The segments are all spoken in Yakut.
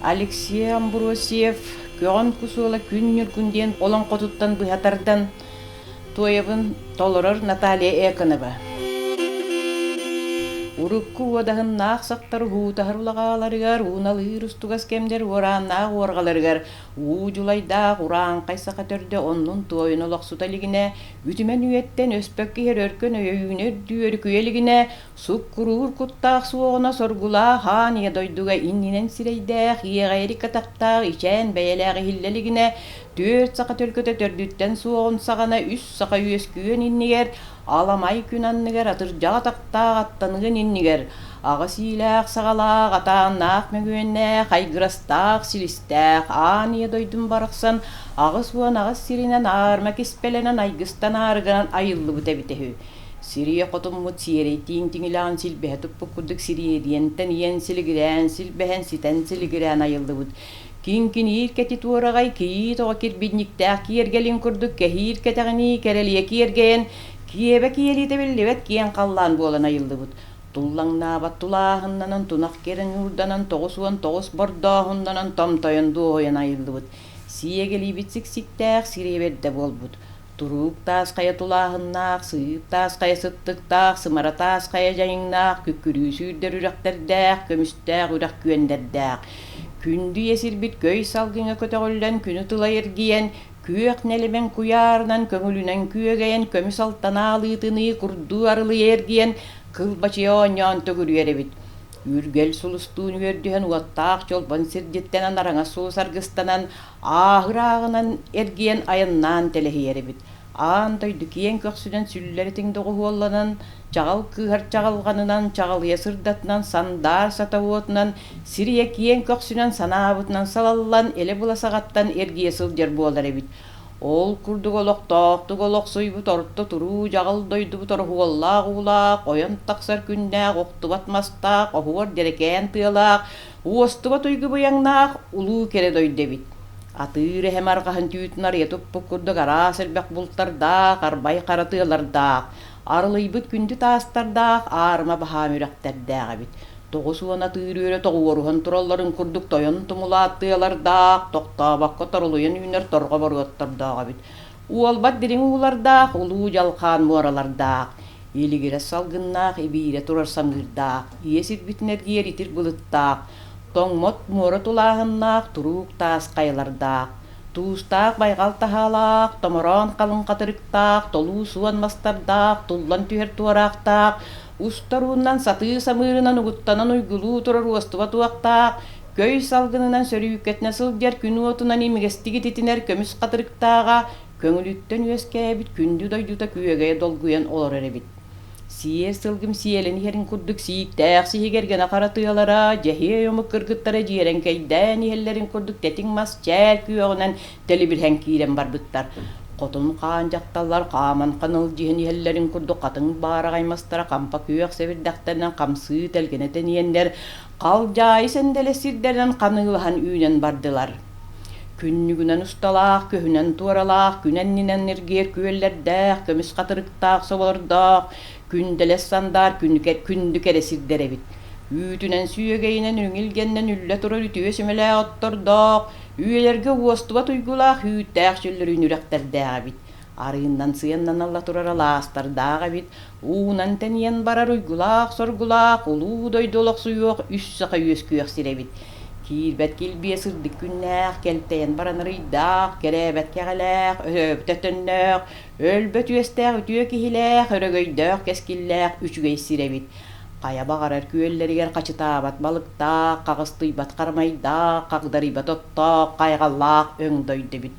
Алексей Амбросьев Көҕөн кус уола Күн Ньургун диэн олоҥхотуттан быһа тардан туойабын толорор Наталья Эконова. Урукку уодаһыннаах сахтар уһуутаһар улаҕааларыгар, ууналыыр устугас кэмдэр уорааннаах уорҕаларыгар уу дьулайдаах урааҥхай саха төрдө оннун туойун олохсута илигинэ, үтүмэн үйэттэн өспөккө иһэр өркөн өйө үүнэ үрдүү өрүкүйэ илигинэ, Суккуруур куттаах суоҕуна соргулаах аан ийэ дойдуга иннинэн сирэйдээх, иэҕэйэрик атахтаах ичээн бэйэлээх иһиллэ илигинэ, түөрт саха төлкөтө төрдүттэн суоҕун саҕана үс саха үөскүөн иннигэр, аламай күн анныгар атырдьах атахтаах аттаныан иннигэр, аҕыс иилээх саҕалаах, атааннаах мөҥүөннээх, айгырастаах силистээх аан ийэ дойдум барахсан 88 сиринэн аарма киспэлэнэн айгыстан аарыгынан айыллыбыт эбитэ үһү. Сирийэ хотуммут сиэрэй тииҥ тиҥилэҕин силбэһэ туппут курдук сириэдийэнтэн ийэн силигирээн силбэһэн ситэн силигирээн айыллыбыт. Киҥкиниир кэтит уораҕай кийиит оҕо кирбинньиктээх киэргэлин курдук кэһиир кэтэҕинии кэрэлийэ киэргэйэн, киэбэ киэлиитэ биллибэт киэҥ халлаан буолан айыллыбыт. Туллаҥнаабат тулааһыннанан, тунах кэрэ ньуурданан, 99 бордооһуннанан томтойон дуоһуйан айыллыбыт. Сиэгэлийбит сиксиктээх сириэ бэрдэ буолбут. Туруук таас хайа тулааһыннаах, сыып таас хайа сыттыктаах, сымара таас хайа дьайыҥнаах, күккүрүү сүүрдэр үрэхтэрдээх, көмүстээх үрэх күөннэрдээх. Күндү ийэ сирбит көй салгыҥа көтөҕүллэн, күнү тыла эргийэн, күөх нэлэмэн куйаарынан көҥүлүнэн күөгэйэн, көмүс алтанаалыытыныы курдуу арылыйа эргийэн, кылбачыйа оонньоон төгүрүйэр эбит. Үргэл сулустуун үөрдүһэн уоттаах чолбон сирдьиттэнэн араҥас сулус аргыстанан, Ааһыр ааҕынан эргийэн айаннаан тэлэһийэр эбит. Аан дойду киэҥ көхсүнэн сүллэритиҥ доҕуһуолланан, чаҕыл кыыһар чаҕылҕанынан, чаҕылыйа сырдатынан, сандаар сата уотунан, сир-ийэ киэҥ көхсүнэн санаабытынан салаллан, элэ-была саҕаттан эргийэ сылдьар буолар эбит. Ол курдук олохтоохтук олохсуйбут орто туруу дьаҕыл дойдубут ороһуоллаах уулаах, ойон тахсар күннээх, охтубат мастаах, оһуор дьэрэкээн тыалаах, Уостубат уйгу быйаҥнаах улуу кэрэ дойду эбит. Атыыр эһэм арҕаһын түүтүн арыйа туппут курдук араас элбэх бултардаах, арбай хара тыалардаах, арылыйбыт күндү таастардаах аарыма баһаам үрэхтэрдээх эбит. 90 атыыр үөрэ тоҕуоруһан туралларын курдук тойон тумулаат тыалардаах, тохтообокко торолуйан үүнэр торҕо боруоттордоох эбит. Уолбат дириҥ уулардаах, улуу дьалхаан муоралардаах, илигирэс салгыннаах, ибиирэ турар самыырдаах, ийэ сирбитин эргийэр итир былыттаах, тоҥмот муора тулааһыннаах, туруук таас хайалардаах, туустаах байҕал таһаалаах, томороон халыҥ хатырыктаах, толуу суон мастардаах, туллан түһэр туораахтаах, устар ууннан сатыы самыырынан угуттанан уйгулуу турар уостубат уохтаах, көй салгынынан сөрүүкэтинэ сылдьар күн уотунан имигэстик ититинэр көмүс хатырыктааҕа көҥүлүттэн үөскээбит күндү дойдута күөгэйэ долгуйан олорор эбит. Сиэр сылгым сиэлэн иһэрин курдук сииктээх сиһигэр гына хара тыалара, дьэһиэй омук кыргыттара дьиэрэҥкэйдээн иһэллэрин курдук тэтиҥ мас чээл күөҕүнэн тэлибирһэн киирэн барбыттар. Хотун хаан дьахталлар хааман ханалдьыһан иһэллэрин курдук хатыҥ баараҕай мастара хампа күөх сэбирдэхтэринэн хамсыы тэлгэнэ тэнийэннэр Халдьаайы сэндэлэ сирдэринэн ханыылаһан үүнэн бардылар. Күннүгүнэн усталаах, көһүнэн туоралаах, күн аннынан ньиргиэр күөллэрдээх, көмүс хатырыктаах соболордоох, күндэлэс сандаар күндү кэрэ сирдэр эбит. Үүтүнэн сүөгэйинэн үрүҥ илгэннэн үллэ турар үтүө сүмэлээх оттордоох, үйэлэргэ уостубат уйгулаах үүттээх чөллөрүүн үрэхтэрдээх эбит. Арыыннан сыаннаналла турар алаастардаах эбит, уунан тэнийэн барар уйгулаах-соргулаах улуу дойду олохсуйуох үс саха үөскүөх сирэ эбит. Киирбэт килбиэ сырдык күннээх, кэлтэйэн баран арыйдаах, кэрээбэт кэҕэлээх, өһөөбүт өтөннөөх, өлбөт үөстээх үтүө киһилээх, өрөгөйдөөх кэскиллээх үчүгэй сир эбит. Хайа баҕарар күөллэригэр хачытаабат балыктаах, хаҕыстыйбат харамайдаах, хагдарыйбат оттоох, хайҕаллаах өҥ дойду эбит.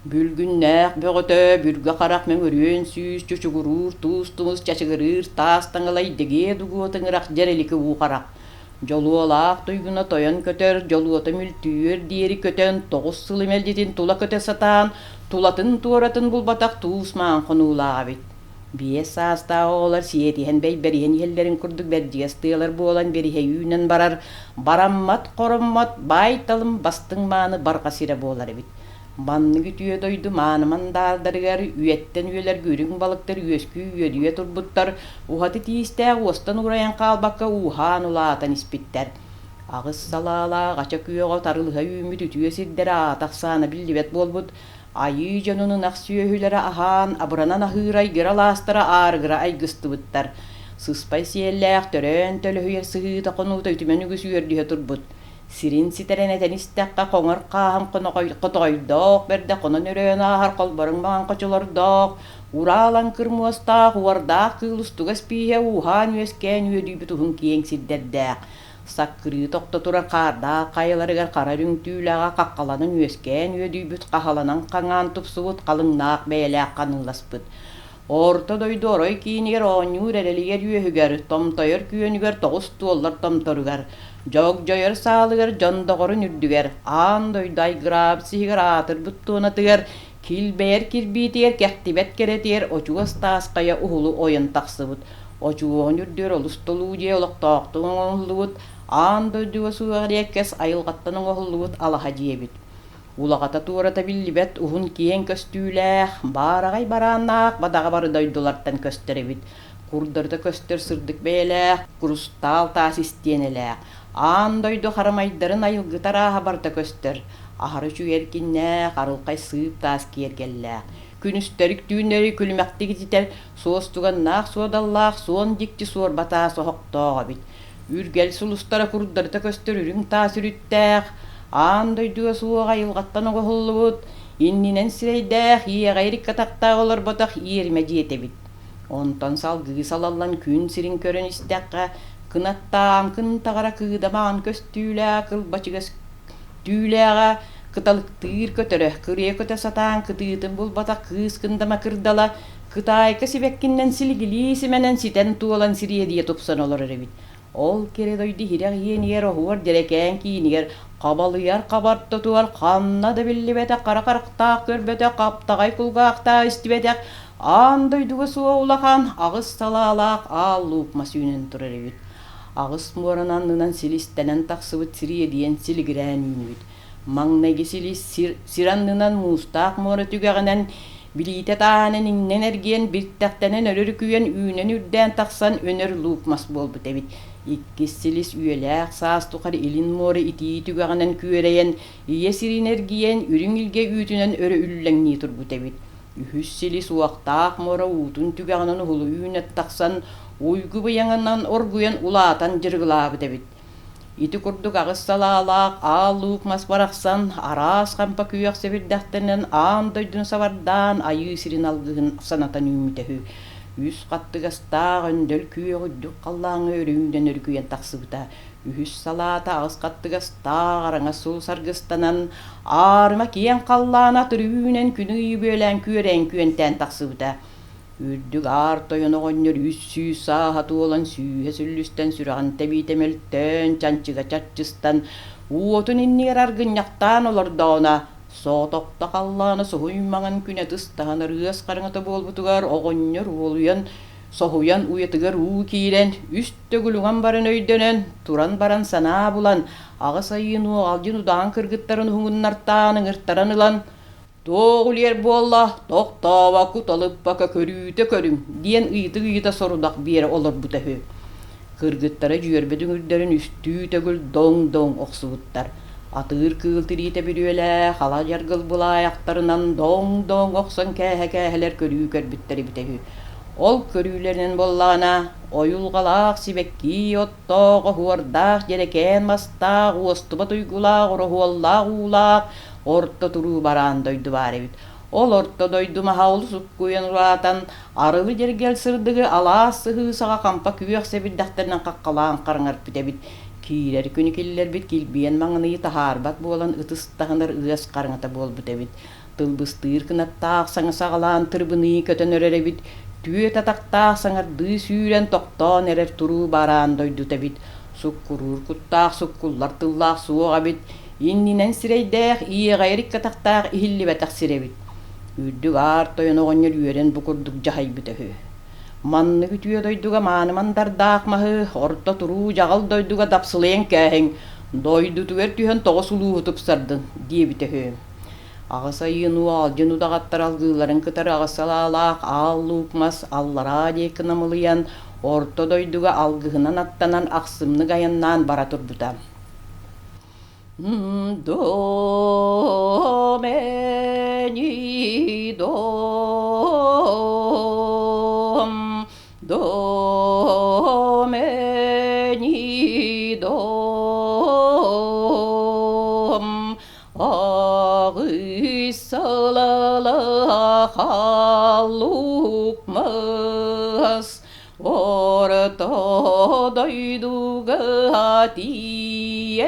Бүлгүннээх бөҕөтө, бүргэ харах мөҥүрүөн сүүс, чучугуруур туус тумус чачыгырыыр таас таҥалай дэгиэ дугуо тыҥырах дьэрэлики уу харах. Дьолуолаах туйгуна тойон көтөр, дьолуота мүлтүйүөр диэри көтөн, тоҕус сыл имэлдьитин тула көтө сатаан, тулатын туоратын булбатах туус маан хонуулаах эбит. Биэс саастаах оҕолор сиэтиһэн бэйбэриһэн иһэллэрин курдук бэрдьигэс тыалар буолан бириһэ үүнэн барар, бараммат, хороммот, баай-талым бастыҥ мааны барҕа сирэ буолар эбит. Маннык үтүө дойду мааны мандаардарыгар үйэттэн үйэлэргэ үрүҥ балыктар үөскүү үөдүйэ турбуттар, уһаты тиистээх уостан уурайан хаалбакка ууһаан улаатан испиттэр. Аҕыс салаалаах ача күөҕэ тарылыһа үүммүт үтүө сирдэрэ аата-ахсаана биллибэт буолбут. Айыы дьонун ынах сүөһүлэрэ аһаан, абыранан аһыыр айгыра алаастара аарыгыра айгыстыбыттар. Сыспай сиэллээх төрөөн төлөһүйэр сыһыыта хонуута үтүмэн үгүс үөрдүһэ турбут. Сирин ситэрэн этэн истэххэ, хоҥор хааһым хотоҕойдоох бэрдэ хонон өрөөн ааһар холборуҥ маҥан хочолордоох, ураалаҥкыр муостаах, уордаах кыыл устугас пииһэ ууһаан үөскээн үөдүйбүт уһун киэҥ сирдэрдээх. Саккырыы тохто турар хаардаах хайаларыгар хара үрүҥ түүлээҕэ хаххаланан үөскээн үөдүйбүт, хаһаланан хаҥаан тупсубут халыҥнаах бэйэлээх ханыыласпыт. Орто дойду орой киинигэр оонньуур эрэлигэр үөһүгэр, томтойор күөнүгэр тоҕус туоллар томторугар, дьогдьойор саалыгар дьон доҕорун үрдүгэр, аан дойду айгыраабыт сиһигэр аатырбыт туонатыгар, килбэйэр кирбиитигэр кэхтибэт кэрэтигэр очуос таас хайа уһулу ойон тахсыбыт. Очуоһун үрдүгэр олус толуу дьиэ олохтоохтук оҥоһуллубут, аан дойдуга суох эриэккэс айылҕаттан оҥоһуллубут алаһа дьиэ эбит. Улаҕата туората биллибэт уһун киэҥ көстүүлээх, баараҕай барааннаах бадаҕа бары дойдулартан көстөр эбит. Курдарыта көстөр сырдык бэйэлээх, курустаал таас истиэнэлээх, аан дойду харамайдарын айылгыта арааһа барыта көстөр, аһары үчүгэй эркиннээх, арылхай сыып таас киэргэллээх. Күнүстэрик түүннэри күлүмэхтик ититэр суостуганнаах суодаллаах суон дьикти суорба таас оһохтоох эбит. Үргэл сулустара курдарыта көстөр үрүҥ таас үрүттээх, аан дойдуга суох айылҕаттан оҥоһуллубут, иннинэн сирэйдээх, иэҕэйэр икки атахтаах олорботох иэримэ дьиэтэ эбит. Онтон салгыы салаллан күн сирин көрөн истэххэ, кынаттаан кынтаҕара кыыдамаан көстүүлээх кылбачыгас түүлээҕэ кыталыктыыр көтөрө, кырыа көтө сатаан кытыытын булбатах кыыс кындама кырдала Кытаайка сибэккиннэн силигилии симэнэн ситэн туолан сириэдийэ тупсан олорор эбит. Ол кэрэ дойду иһирэх иэнигэр оһуор дьэрэкээн киинигэр хабалыйар хабартотугар ханна да биллибэтэх хара харахтаах көрбөтөх хаптаҕай кулгаахтаах истибэтэх аан дойдуга суох улахан аҕыс салаалаах аал луук мас үүнэн турар эбит. Аҕыс муоран аннынан силистэнэн тахсыбыт сириэдийэн силигирээн үүнүбүт. Маҥнайгы силис сир, сир аннынан муустаах муора түгэҕинэн билиитэ тааһынан иҥнэн эргийэн биртэхтэнэн өрүрүкүйэн үүнэн үрдээн тахсан өнөр луук мас буолбут эбит. Иккис силис үйэлээх саас тухары илин муора итии түгэҕинэн күөрэйэн, ийэ сирин эргийэн, үрүҥ илгэ үүтүнэн өрө үллэҥнии турбут эбит. Үһүс силис уохтаах муора уутун түгэҕинэн уһулу үүнэн тахсан, уйгу быйаҥынан оргуйан улаатан дьырылаабыт эбит. Ити курдук аҕыс салаалаах аал луук мас барахсан араас хампа күөх сэбирдэхтэринэн аан дойдуну сабардаан айыы сирин алгыһын санатан үүммүтэ үһү. Үс хаттыгастаах өндөл күөх үрдүк халлааҥҥа өрүүнэн өрүкүйэн тахсыбыта. Үһүс салаата аҕыс хаттыгастаах араҥас сулус аргыстанан, аарыма киэҥ халлаана түрүүнэн күнү ыйы бүөлээн күөрэйэн күөнтээн тахсыбыта. Үрдүк аар тойон оҕонньор 300 сааһа туолан сүүһэ сүллүстэн сүрэҕин тэбиитэ мөлтөөн, чанчыга чарчыстан, уотун иннигэр аргынньахтаан олордоҕуна, соҕотохто халлаана суһуй маҥан күнэ тыстаһан ырыас хараҥата буолбутугар оҕонньор уолуйан, соһуйан уйатыгар уу киирэн, үс төгүл уҥан баран өйдөнөн, туран баран санаа булан, аҕыс айыын уоҕалдьын удаҕан кыргыттарын уһугуннартаан ыҥыртаран ылан, «Туох үлүгэр буолла, тохтообокко, уталыппакка көрүүтэ көрүҥ» диэн ыйытык-ыйыта сорудах биэрэ олорбута үһү. Кыргыттара дьүөрбэ дүҥүрдэрин үстүү төгүл доҥ-доҥ охсубуттар. Атыыр кыыл тириитэ бүрүөлээх, ала дьаргыл былаайахтарынан доҥ-доҥ охсон кээһэ-кээһэлэр көрүү көрбүттэр эбитэ үһү. Ол көрүүлэринэн буоллаҕына, ойулҕалаах сибэкки оттоох, оһуордаах дьэрэкээн мастаах, уостубат уйгулаах, ороһуоллаах уулаах, Орто туруу бараан дойду баар эбит. Ол орто дойду маһа олус уккуйан улаатан, арылы дьэргэл сырдыгы алаас сыһыы саҕа хампа күөх сэбирдэхтэринэн хаххалаан хараҥарпыт эбит. Киирэр күнү киллэрбит килбиэн маҥаныйы таһаарбат буолан ытыс таһынар ыас хараҥата буолбут эбит. Тылбыстыыр кынаттаах саҥа саҕалаан тырбыныы көтөн өрөр эбит. Түөт атахтаах саҥардыы сүүрэн тохтоон эрэр туруу бараан дойдута эбит. Суккуруур куттаах суккуллар тыллаах суох эбит. Иннинэн сирэйдээх, иэҕэйэр икки атахтаах иһиллибэтэх сир эбит. Үрдүк аар тойон оҕонньор үөрэн бу курдук дьаһайбыта үһү. Маннык үтүө дойдуга мааны мандардаах маһы, орто туруу дьаҕал дойдуга дапсылыйан кээһиҥ, дойдутугар түһэн тоҕус улууһу тупсардын, диэбитэ үһү. Аҕыс айыын уоҕалдьын удаҕаттар алгыыларын кытары аҕыс салаалаах аал луук мас аллараа диэки намылыйан, орто дойдуга алгыһынан аттанан ахсымнык айаннаан бара турбута. До мени дом, до мени дом, аҕыс сылалаах халлук мас Орто дойдуга тиийэҥҥин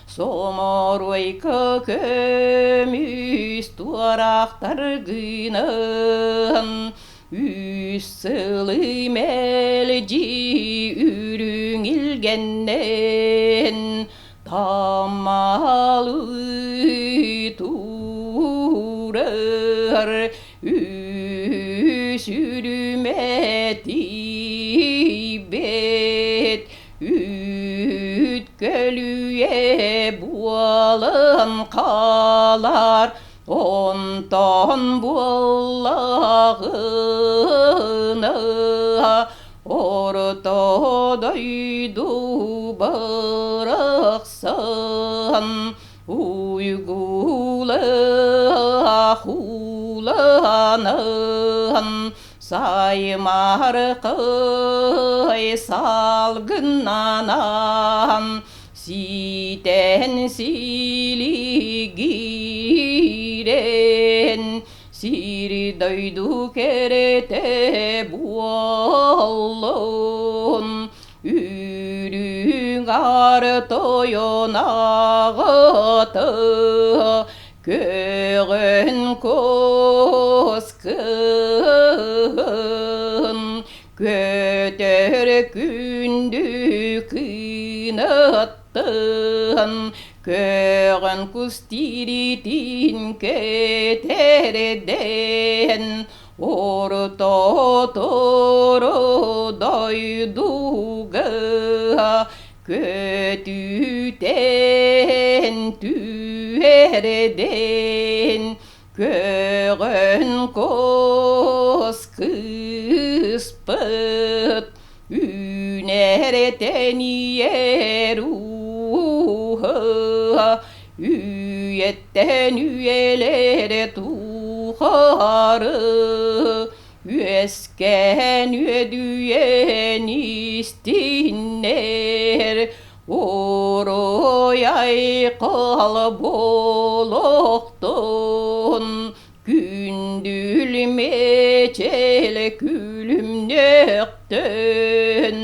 Соморуойка көмүс туораахтаргынан Үс сылы мэлдьи үрүҥ илгэннэн Таммалыы турар Үсүрүмэтийбит үүт көлүйэ буолан хаалар, онтон буоллаҕына орто дойду барахсан Уйгулаах ууланан саймааркай салгыннанан сиитэн силигиирэн сири-дойду кэрэтэ буоллун. Үрүҥ аар тойон аҕата көҕөн кус кыһын көтөр күндү кыынаттан көҕөн кус тириитин кэтэрдэн Орто торо дойдуга көтүтэн түһэрдэн көҕөн кос кыыспыт үүнэр тэнийэр ууһа Үйэттэн үйэлэри тухары үөскээн үөдүйэн истиннэр уруй айхал буолуохтун күндүл мечел күлүмнөхтөн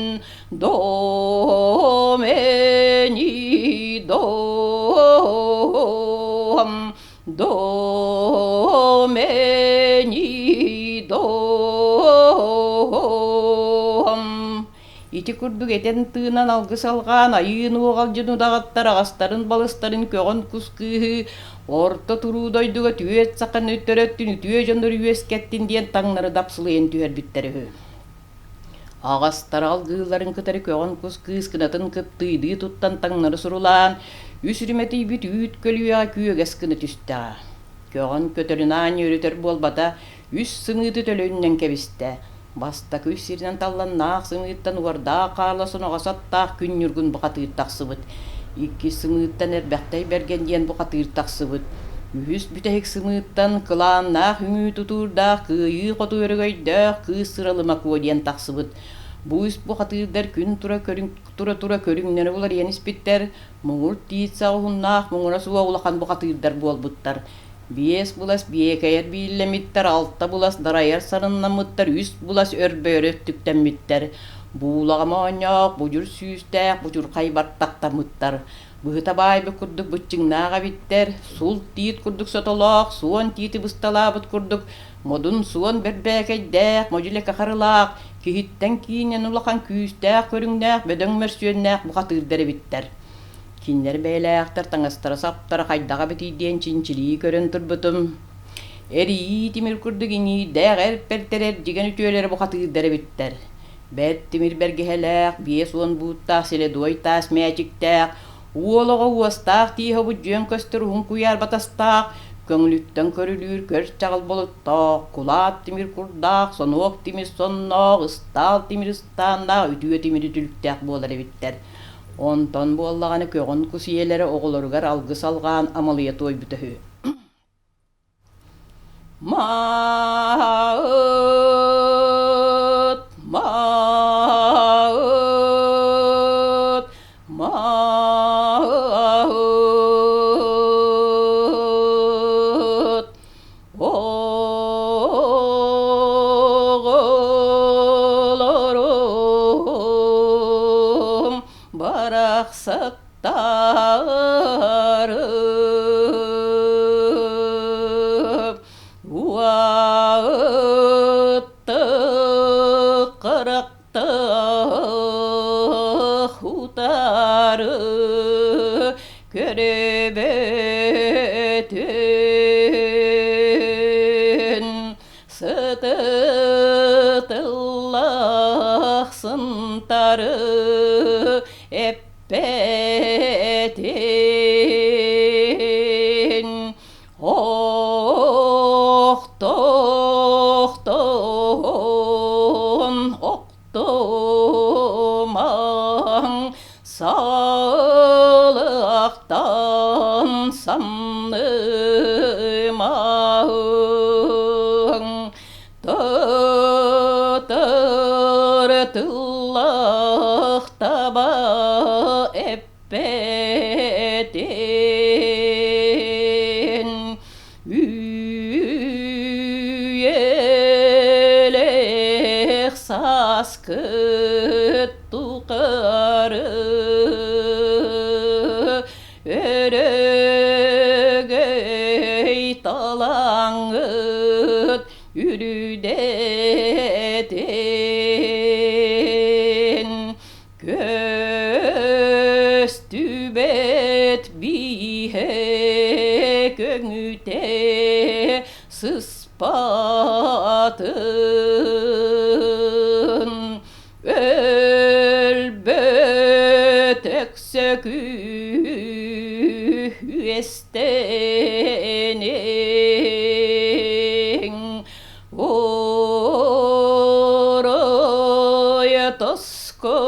дом эни дом дом эни дом. Ити курдук этэн-тыынан алгыс алҕаан айыын уоҕалдьын удаҕаттар аҕастарын балыстарын көҕөн кус кыыһы орто туруу дойдуга түөрт саханы төрөттүн үтүө дьоннору үөскэттин диэн таҥнары дапсылыйан түһэрбиттэр үһү. Аҕастара алгыылларын кытары көҕөн кус кыыс кынатын кыптыыйдыы туттан таҥнары сурулаан, үс үрүмэтийбит үүт көлүйэҕэ күөгэс гына түстэҕэ. Көҕөн көтөрүн аан үөрүтэр буолбата, үс сымыыты төлөнүнэн кэбистэ. Бастакы үс сиринэн талланнаах сымыыттан уордаах хаала соноҕос аттаах күн ньургун бухатыыр тахсыбыт. Иккис сымыыттан Эрбэхтэй Бэргэн диэн бухатыыр тахсыбыт. Үһүс бүтэһик сымыыттан кылааннаах үҥүү тутуурдаах кыайыы-хотуу өрөгөйдөөх кыыс Сыралыма Куо диэн тахсыбыт. Бу үс бухатыырдар күн тура көрүҥ тура-тура көрүҥнэрэ уларыйан испиттэр, муҥур тиит саҕа уһуннаах муҥура суох улахан бухатыырдар буолбуттар. Биэс булас биэкэйэр бииллэмиттэр, алта булас дарайар сарыннаммыттар, үс булас өрбөйөр өттүктэммиттэр. Буулаҕа моонньоох, будьур сүүстээх, будьурхай баттахтаммыттар. Быһыта баайбыт курдук быччыҥнаах эбиттэр, сул тиит курдук сотолоох, суон тиити бысталаабыт курдук модун суон бэрбээкэйдээх, модьу харылаах, киһиттэн киинэн улахан күүстээх көрүҥнээх, бөдөҥ мөрсүөннээх бухатыырдар эбиттэр. Кинилэр бэйэлээхтэр таҥастара-саптара хайдаҕа эбитий диэн чинчилии көрөн турбутум. Эрийии тимир курдук иҥиирдээх эр бэртэр эрдьигэн үтүөлэрэ бухатыырдар эбиттэр. Бэрт тимир бэргэһэлээх, 50 бууттаах селедой таас мээчиктээх, уол оҕо уостаах тииһэ обудьуйан көстөр уһун куйаар батастаах, көҥүлүттэн көрүлүүр көр чаҕыл болуттаах, кулаат тимир курдаах, сонуок тимир сонноох, ыстаал тимир ыстааннаах, үтүө тимир үтүлүктээх буолар эбиттэр. Онтон буоллаҕына көҕүн кус ийэлэрэ оҕолоругар алгыс алҕаан амалыйа туойбута үһү. Маыт, маыт, маыт, оҕолорум барахсаттарым уаттык харахтаах утары көрбөтүн сытытыллах сынтары эппэтин охтохтон охтумаҥ саалыахтан самнымаҥ Тытыр тыллаах таба эппэтин үйэлээх сааскыт тухары өрөгөй талаҥҥыт үрүдэтин көстүбэт бииһэ көҥүтэ сыспатын өлбөт өксөкү үөстэниҥ орой тоско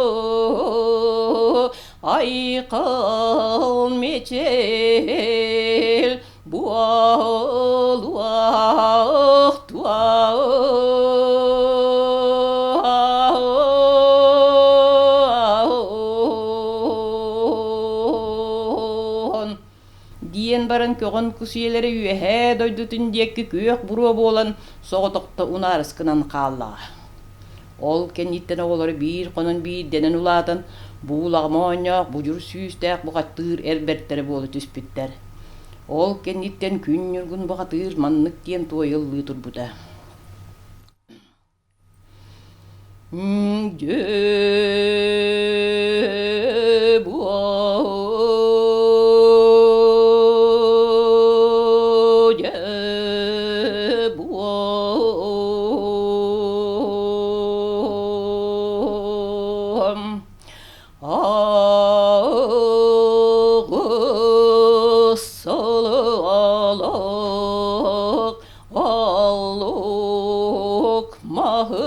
айхал мичил буолуох туон диэн баран көҕөн кус ийэлэрэ үөһээ дойдутун диэки күөх буруо буолан соҕотохто унаарыс гынан хааллаҕа. Ол кэнниттэн оҕолоро биир хонон биирдэнэн улаатан, буулаҕыма оонньоох, будьур сүүстээх бухатыыр эр бэртэрэ буола түспүттэр. Ол кэнниттэн Күн Ньургун бухатыыр маннык диэн туойа ыллыы турбута. Дьэ буо, дьэ буо, Аҕыс сылалаах Аллук маһым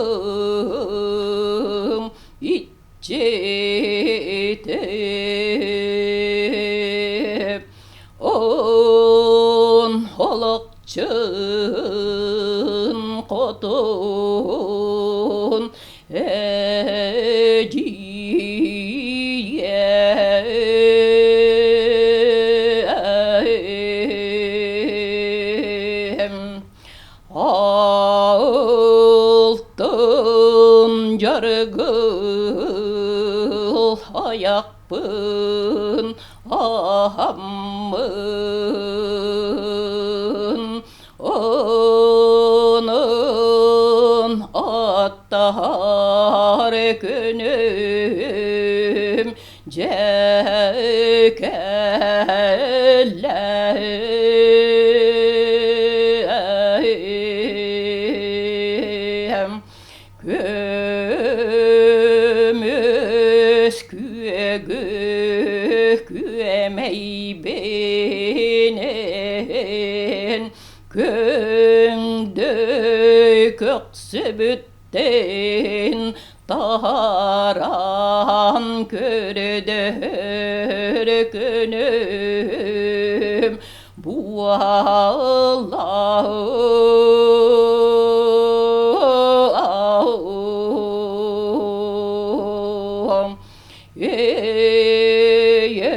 иччитэ Он олохчун хотун эдьиийэ Алтын дьарыгыл айахпын аһаммын Онон аттаһар күнүм дьэ кэллэ. Көмүс күөгү күөмэйбинэн көҥдөй көхсүбүттэн. Таһааран көрдөһөр күнүм буолла. Эйэ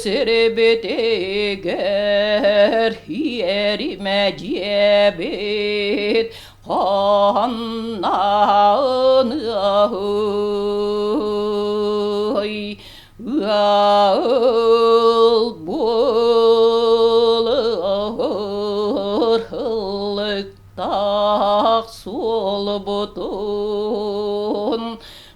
сирбитигэр иэримэ дьиэбит Ханнаныаһый ыал буолар ыллыктаах суолбутун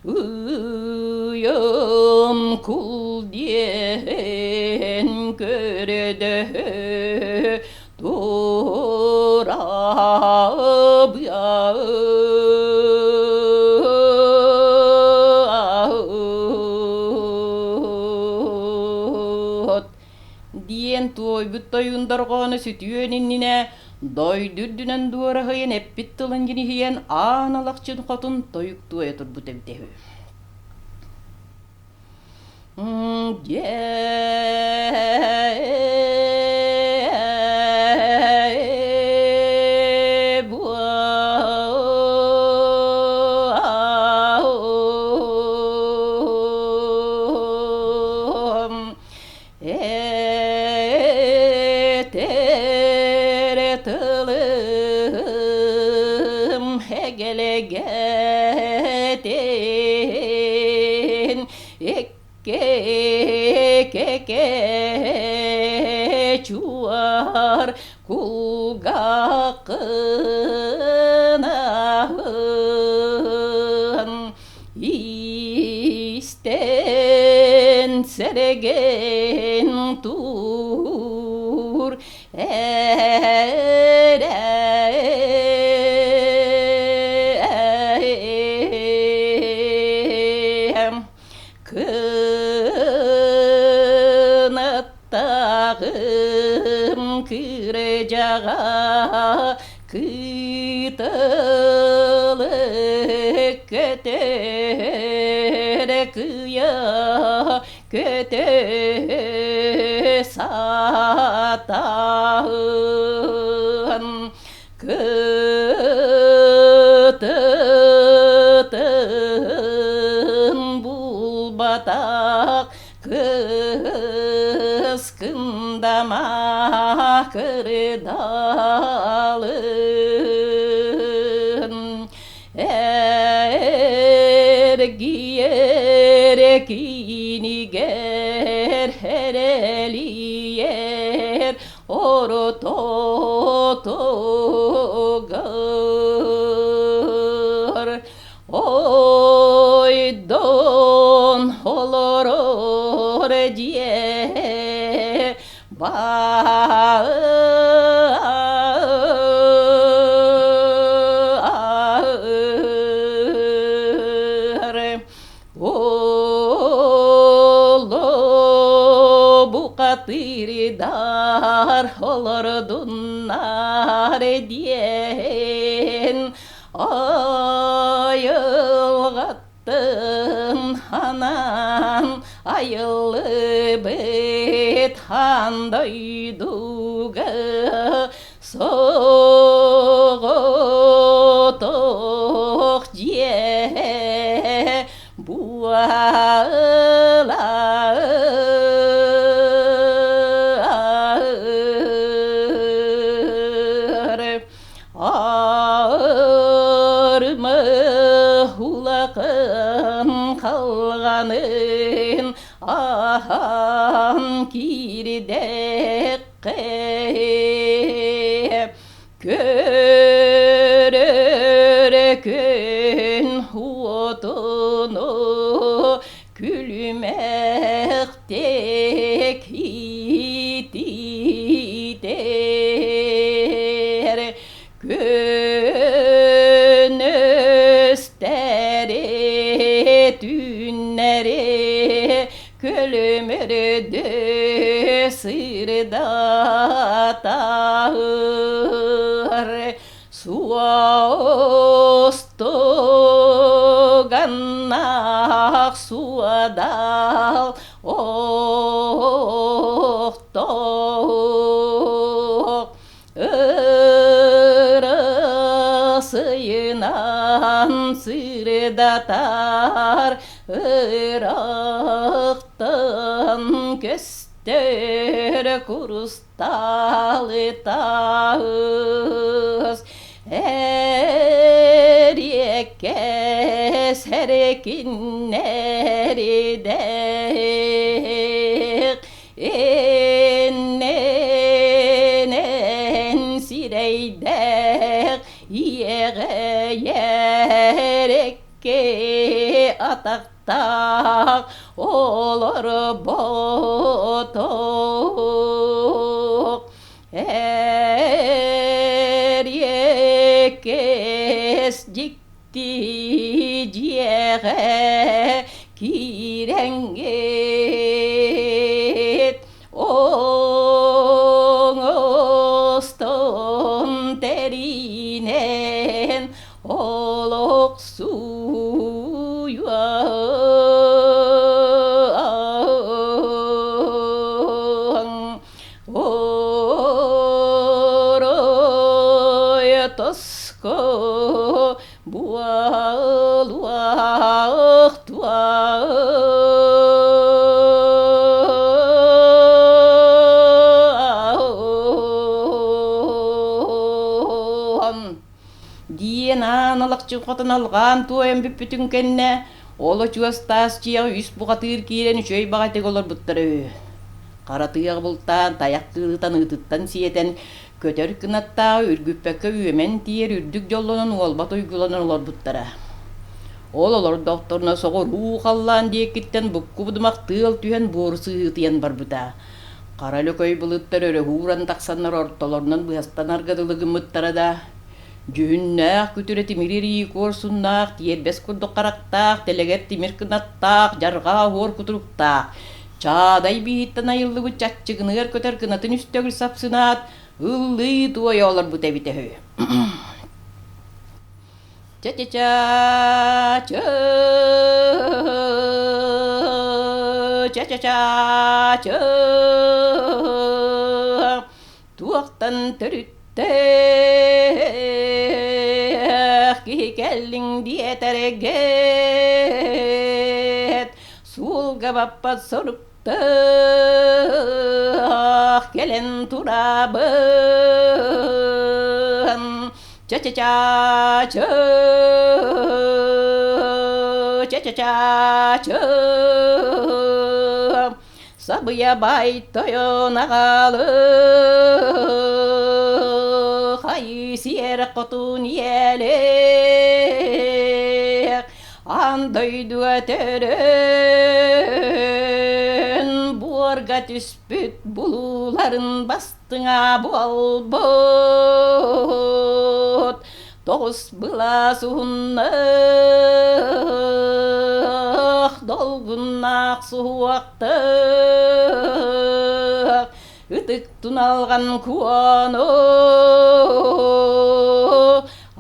ыйым кул диэн көрдөһө Тураабыат диэн туойбут тойун дорҕооно сүтүөн иннинэ дойду үрдүнэн дуораһыйан эппит тылын дьиниһийэн аан алахчын хотун тойук туойа турбут эбитэ үһү. Этэр тылым эгэлэгэтин икки чуор кулгааххын истэн сэрэгэн тур Кынаттаҕым кырдьаҕа кытылы көтөр кыйа көтө сатаан кытытын булбатах кыс кындама кырдалын Эргийэр кинигэр эрэлийэр ортотугар ойдон олорор дьиэ баар. Букатырдар олордуннар диэн айылҕаттан анаан айыллыбыт хаан дойдуга соҕотох дьиэ буолар. Арма улахан халҕанын аһан киирдэххэ көрөр күн уотуну күлүмэхтик ититэр күнүстэри түүннэри көлүмүрдү сырдатар суостук Сыһыаннаах суодал охтоох Ырысыйынан сырдатар ырахтан көстөр курус Таалытаас эриэккэс эркиннэрдээх иннинэн сирэйдээх иэҕэйэр экки атах таах олорботох эриэккэс дьикти дьиэҕэ киирэҥҥит оҥостон тэринэн олохсуйуоҥ орой тоско буолуохтуаҥ диэн аан алахчын хотун алҕаан туойан бүппүтүн кэннэ ол очуос таас дьиэҕэ үс бухатыыр киирэн үчүгэй баҕайытык олорбуттара үһү. Хара тыаҕа бултаан, тайах кыылытан ыытыттан сиэтэн, көтөр кынаттааҕы үргүппэккэ үөмэн тиийэр үрдүк дьоллонон уолбат уйгуланан олорбуттара. Ол олордохторуна соҕуруу халлаан диэкиттэн буккубудумах тыал түһэн буору сыһыытыйан барбыта. Хара лөкөй былыттар өрө ууран тахсаннар ортолорунан быһастанарга дылы гыммыттара да, дьүһүннээх күтүрэ тимир ирии куорсуннаах, тиэрбэс курдук харахтаах, тэлэгэр тимир кынаттаах, дьарҕаа уор кутуруктаах, Чаадай бииһиттэн айыллыбыт чаччыгыныгар көтөр кынатын үс төгүл сапсынаат, ыллыы туойа олорбут эбитэ үһү. Ча-ча-ча, ча, ча-ча-ча, ча, туохтан төрүттээх киһи кэллиҥ диэтэргет суолга баппат соруктаах кэлэн турабын ча-ча-ча ча ча-ча-ча ча Сабыйа бай тойон аҕалы хайыы сиэр хотун иэлээх аан дойдуга төрөөн буорга түспүт булууларын бастыҥа буолбут тоҕус былаас уһуннаах долгуннаах суһуохтаах ытык туналҕан куону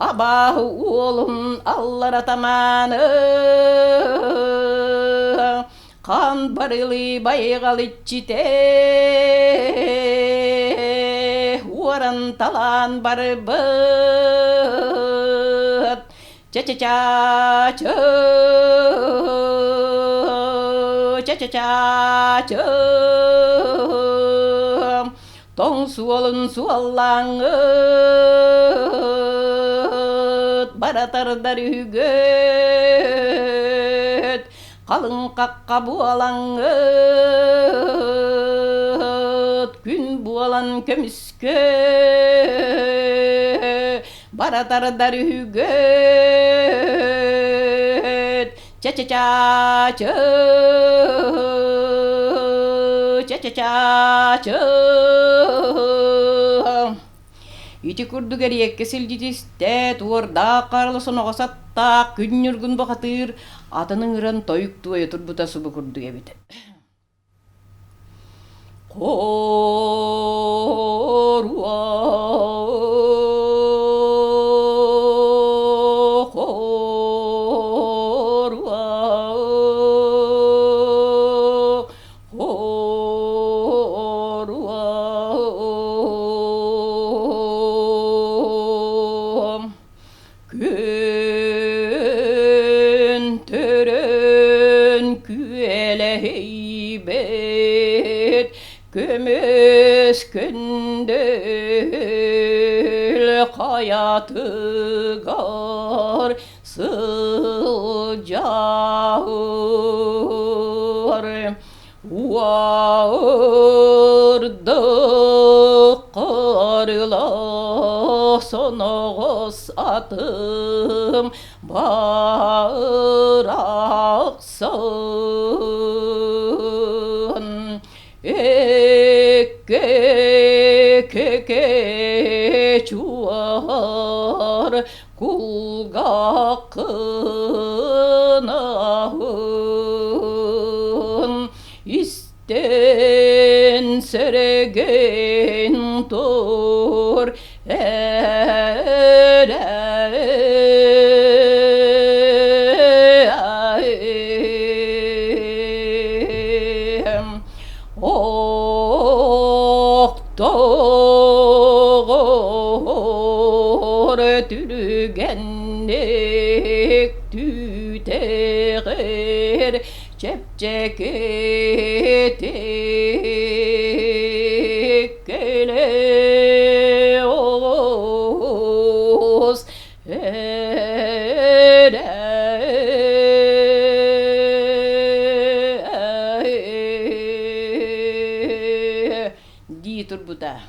абааһы уолун аллара тамааны Хаан барылыы байҕал иччитэ уоран талаан барбыт ча-ча-ча ча ча-ча-ча ча тоҥ суолун суоллааҥҥыт бара тардар үһүгүт Халыҥ хахха буолаҥҥыт, күн буолан көмүскэ бара тардар үһүгүт. Ча-ча-ча, ча, ча-ча-ча, ча. Ити курдук эриэккэ силдьитистэ, туордаах харалы соноҕос аттаах, күн ньургун бухатыыр атын ыҥыран тойук туойа турбута субу курдук эбит. Хоруа, хоруа. Көмүс күндүл хайатыгар сылдьар Уордук кырыла соноҕос атым барахсан Экке чуор кулгааххын истэн сэрэгэн тур Охтоҕор түргэнник түүтэҕэр чэпчэкитик кэлэ оҕус дии турбута.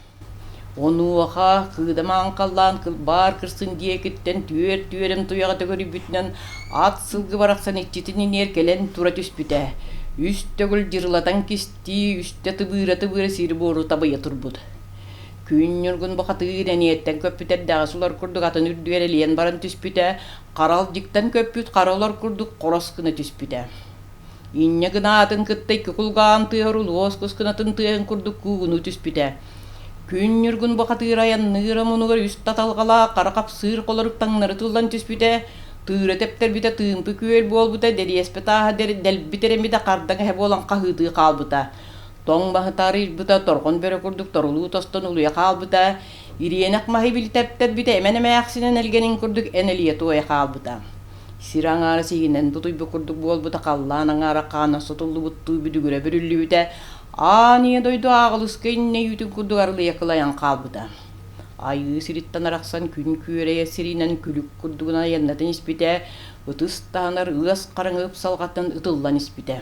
Онуоха кыыдамаан халлаан кылбаар кырсын диэкиттэн түөрт түөрэм туйаҕа төгүрүйбүтүнэн ат сылгы барахсан иччитин иниэр кэлэн тура түспүтэ. Үс төгүл дьырылатан кистии, үстэ тыбыыра-тыбыыра сири-буору табыйа турбут. Күн Ньургун бухатыыр эниэттэн көппүт эрдэҕэс улар курдук атын үрдүгэр элийэн баран түспүтэ, харалдьыктан көппүт хара улар курдук хорос гына түспүтэ. Инньэ гынаатын кытта икки кулгаан тыаһар улуос кус кынатын тыаһын курдук куугунуу түспүтэ. Күн Ньургун бухатыыр айанныыр омунугар үс таталҕалаах хара хапсыыр холорук таҥнары тыллан түспүтэ, тыыра тэптэрбитэ тыымпы күөл буолбута, дэриэспэ тааһа дэлби тэрэммитэ хардаҥ эһэ буолан хаһыытыы хаалбыта. Тоҥ маһы таарыйбыта, торҕон бөрө курдук торулуу тостон улуйа хаалбыта, ириэнэх маһы билтэптэрбитэ эмэн эмээхсинэн элгэнин курдук эн элийэ туойа хаалбыта. Сир аҥаара сиһинэн тутуйбут курдук буолбута, халлаан аҥаара хаана сотуллубуттуу бүдүгүрэ бүрүллүбүтэ, аан ийэ дойду ааҕылыска иннэ үүтүн курдук арылыйа кылайан хаалбыта. Айыы сириттэн арахсан күн күөрэйэ сиринэн күлүк курдугунан айаннатан испитэ, ытыс таһынар ыас хараҥа ыпсалҕаттан ытыллан испитэ.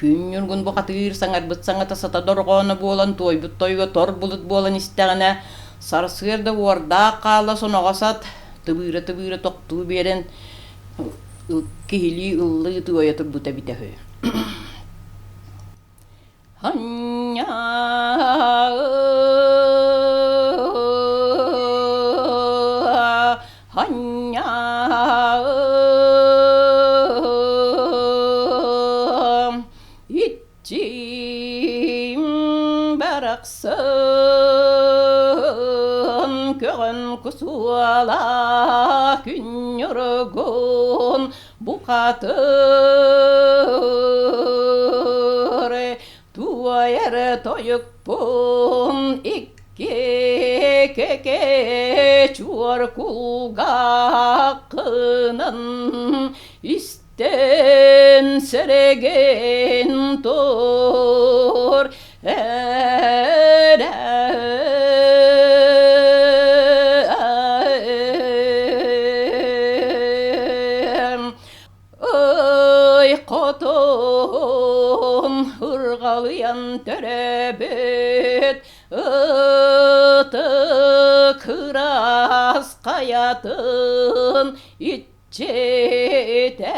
Күн Ньургун бухатыыр саҥарбыт саҥата сата дорҕооно буолан туойбут тойуга тор булут буолан истэҕинэ, сарсыарда уордаах хаала соноҕос ат тыбыыра-тыбыыра тохтуу биэрэн киһилии ыллыы туойа турбута эбитэ үһү. Иччим барахсан көҕөн кусуола күнньургун бухатыр туойар тойукпун икки кэкэ чуор кулгааххынан истэн сэрэгэн тур Ый хотун ырҕалыйан төрөөбүт ытык ыраас хайатын иччитэ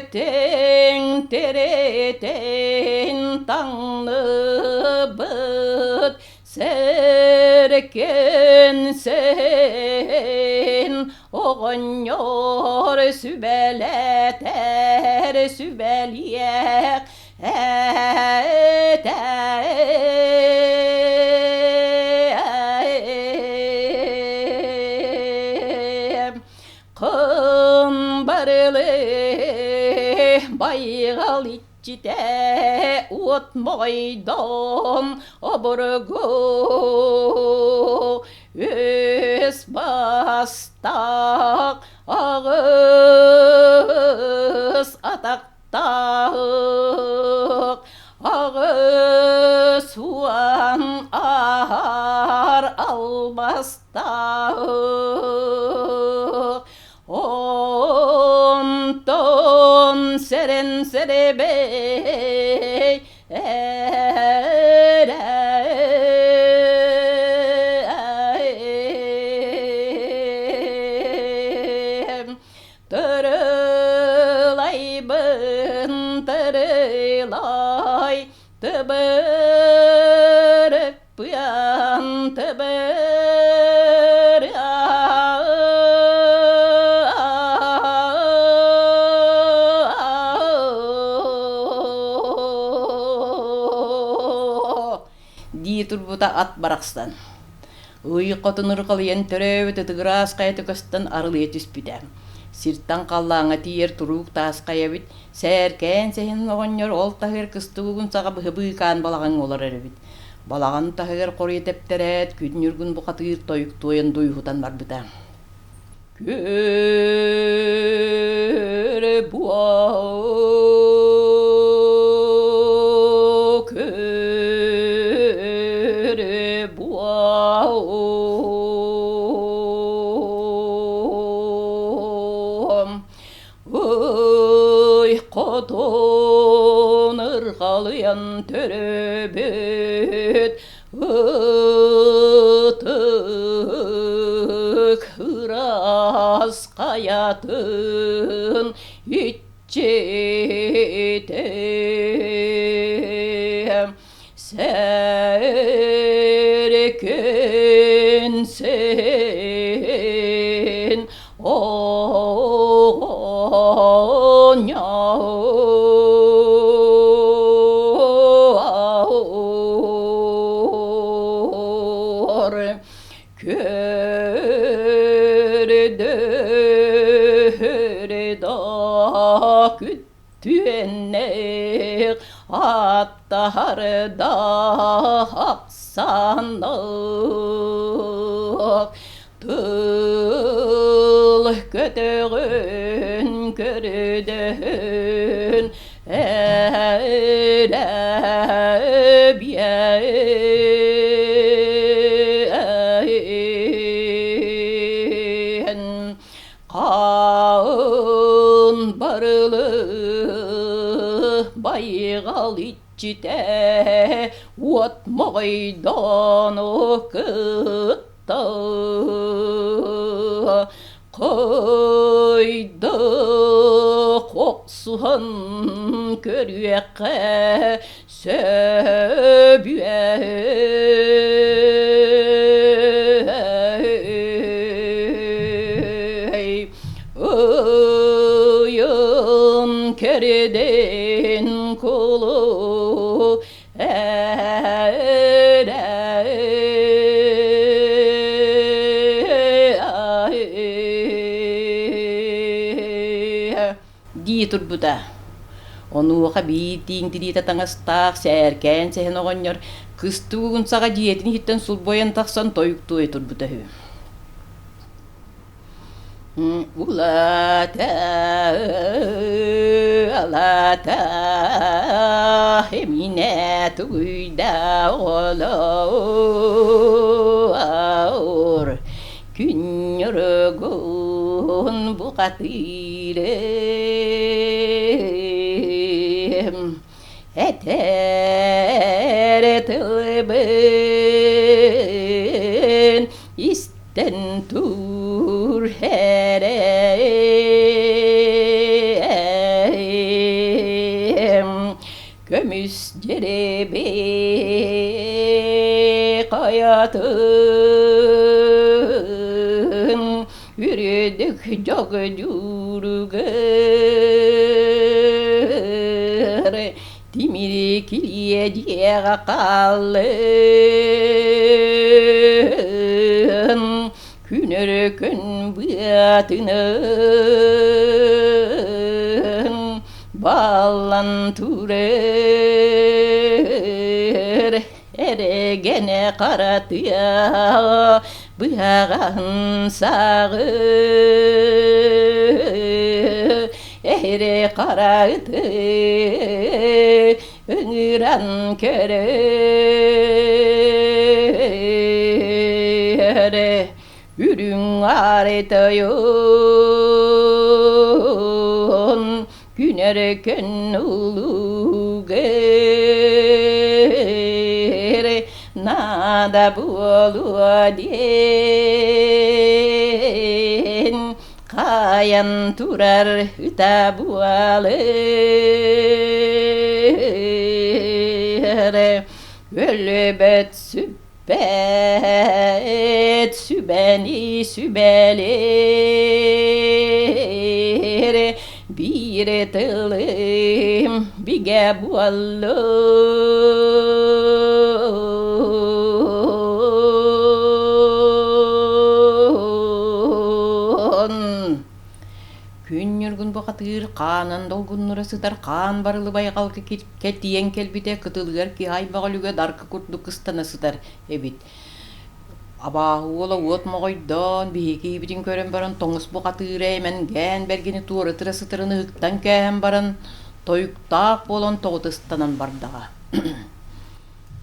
Бэрэтин тиритин таҥныбыт Сэркэн син оҕонньор сүбэлэтэр сүбэлиэх этэ. Кым барылы байҕал иччитэ уот моҕойдон обургу үс бастаах. Аҕыс атахтаах, 80 аһар албастаах, онтон сэрэн сэрэбэй Тырылайбын тырылай тыбырыппыан тыбыр дии турбута ат барахсан. Ый хотун ырҕалыйан төрөөбүт ытыгыраас хайата көстөн арылыйа түспүтэ. Сиртэн халлааҥҥа тиийэр туруук таас хайа эбит, сээркээн сэһэн оҕонньор ол таһыгар кыстыгын саҕа быһа быыкаан балаҕаҥҥа олорор эбит. Балаҕан таһыгар хоруйа тэптэрээт, күн ньургун бухатыыр тойук туойан дуйуһутан барбыта. Күөрэ буо, күөрэ буо, Ый хотун ырҕалыйан төрөөбүт ытык ыраас хайатын иччитэ Сэркэн сен оҕонньор көрдөһөр да күттүөннээх аттаһар да ахсааннаах тыл көтөҕөн көрдөһөн эрэ биэн Хаан барылы байҕал иччитэ уот моҕойдоону кытта Хойдо хохсуһан көрүөххэ сөбүө Ыйын кэридин кулу дии турбута. Онуоха биир тииҥ тириитэ таҥастаах сээркээн сэһэн оҕонньор кыстык угун саҕа дьиэтин иһиттэн сулбуйан тахсан тойук туойа турбута үһү. Улаата, алаата, эминэ тугуйда оҕолоор, күнньүрүгүн бухатыырым, этэр тылбын истэн тур эрэ көмүс дьирэбэй хайатын үрдүк дьогдьууругар тимир килиэ дьиэҕэ хааллын күн өркөн быатынан баллан турар эрэгэнэ хара тыа. Быһаҕаһын саҕы эһири хара ыты ыҥыран көрөр үрүҥ аары тойон күнэркэн улуугэр наада буолуо диэн хаайан турар ыта буолар өлбөт сүппэт сүбэни сүбэлэр биир тылым бигэ буоллун Күн Ньургун бухатыыр хаанын долгуннура сытар хаан барылы байҕалга кэтийэн кэлбитэ кытылыгар киһи аймах өлүгэ даркы курдук ыстана сытар эбит. Абааһы уола уот моҕойдоон, биһиги киһибитин көрөн баран тоҥус бухатыыра эмэнгээн бэргэни туора тыра сытарын ыһыктан кээһэн баран, тойуктаах буолан тоҕута ыстанан бардаҕа.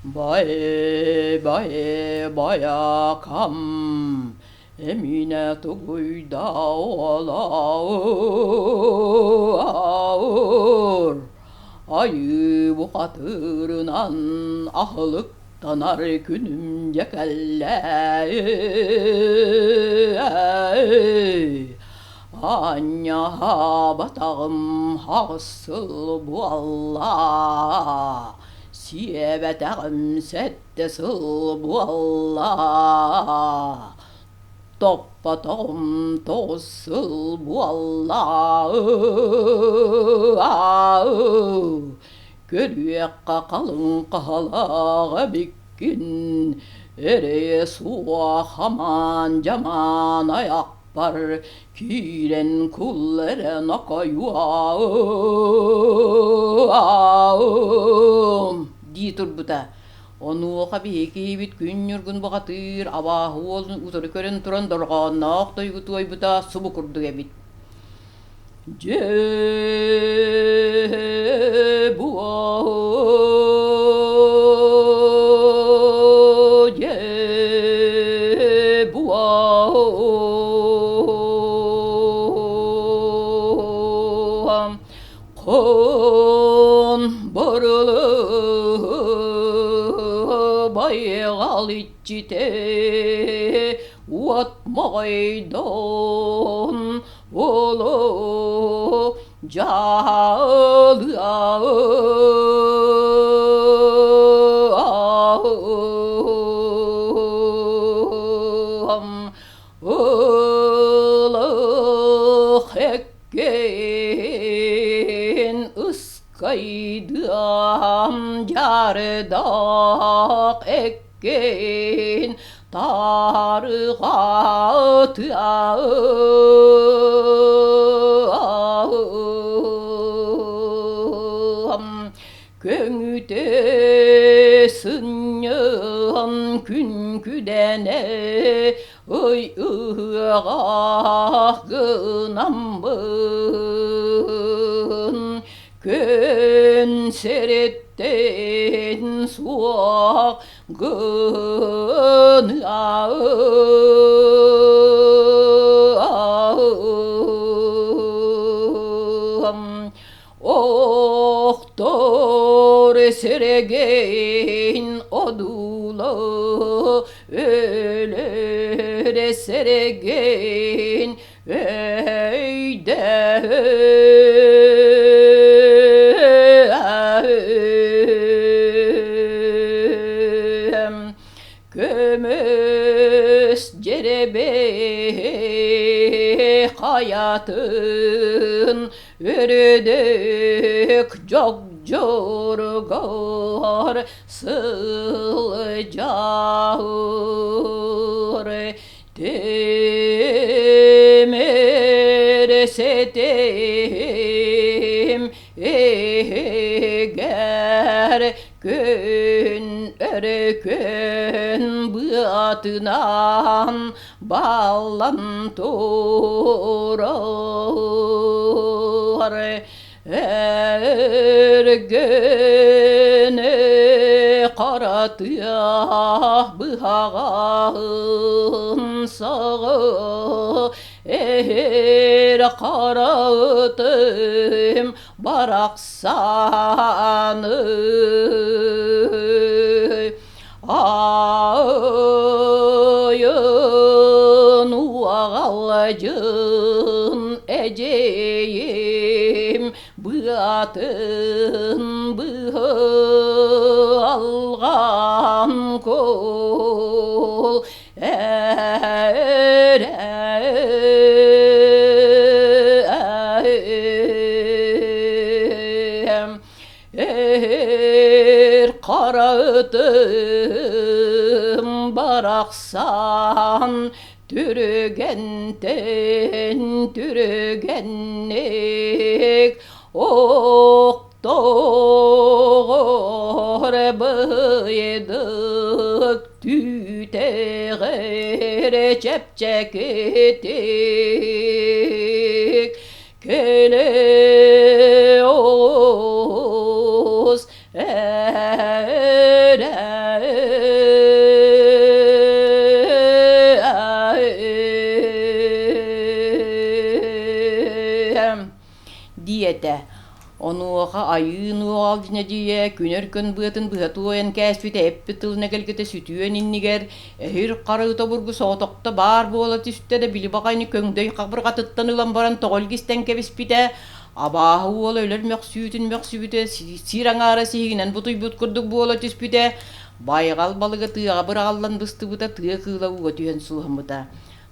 Бай, бай, байакам, эминэ тугуйда олоор, айыы бухатыырынан аһылык Танар күнүм дьэ кэллэ Аанньаһаабатаҕым хаҕыс сыл буолла, сиэбэтэҕим сэттэ сыл буолла, топпотоҕум тоҕус сыл буолла. Көрүөххэ халыҥ хаһалаах эбиккин, эрэйэ суох амаан-дьамаан айахпар киирэн кул эрэ нокойуом дии турбута. Онуоха биһиги киһибит Күн Ньургун бухатыыр абааһы уолун утары көрөн туран дорҕоонноох тойугу туойбута субу курдук эбит. Дьэ буо дьэ буо Хон барылы байҕал иччитэ уот моҕойдон Оло дьаалыам ылах эккин ыскайдыам дьардаах эккин Тарҕатыам көҥүтэ сынньыам күн күдэнэ ый ыһыаҕа гынаммын күн сириттэн суох гыныам Охтор сэрэгин одуулу өлөр сэрэгин өйдөһ Көмүс дьэрэбэй хайатын үрдүк дьогдьургар сылдьар Тимир ситим иһигэр Күн өрүкүн быатынан баллан турар Эргэни хара тыа быһаҕаһын саҕа эһэр хара ытым барахсаны Айын уаҕалдьын эдьиийим быатын быһалҕан кул Эр хара ытым барахсан түргэнтэн түргэнник охтоҕор быйдык түүтэҕэр чэпчэкитик кэлэ оҕус диэтэ. Онуоха айыы нуоҕал дьинэдьийэ күнэр күн быатын быһа туойан кээспитэ эппит тылын эгэлгэтэ сүтүөн иннигэр эһир харыыта обургу соҕотохто баар буола түстэ да били баҕайыны көҥдөй хабырҕатыттан ылан баран тоҕо илгистэн кэбиспитэ абааһы уола өлөр мөхсүүтүн мөхсүбүтэ сир аҥаара сиһигинэн бутуйбут курдук буола түспүтэ байҕал балыга тыаҕа быраҕыллан быстыбыта тыа кыыла ууга түһэн сууһаммыта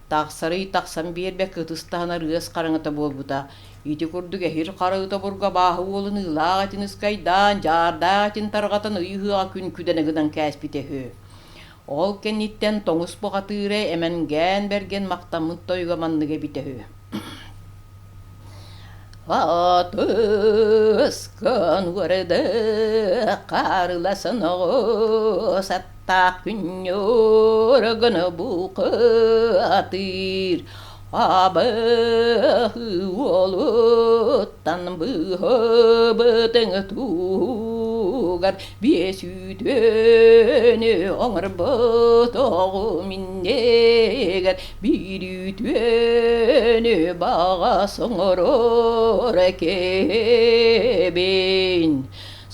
Тахсарый тахсан биэрбэккэ ытыс таһынар ыас хараҥата буолбута. Ити курдук эһир хара ыта обургу абааһы уолун ыылаах этин ыскайдаан, дьаардаах этин тарҕатан ый ыһыаҕа күн күдэнэ гынан кээспитэ үһү. Ол кэнниттэн тоҥус бухатыыра Эмэнгээн Бэргэн махтаммыт тойуга маннык эбитэ үһү. Атыскын уорды харыласын оҕус аттаах күнньүр гына бухатыыр Абыһы уолуттан быһыбытыҥ туһугар биэс үтүөнү оҥорбут оҕум иннигэр биир үтүөнү баҕас оҥорор киһибин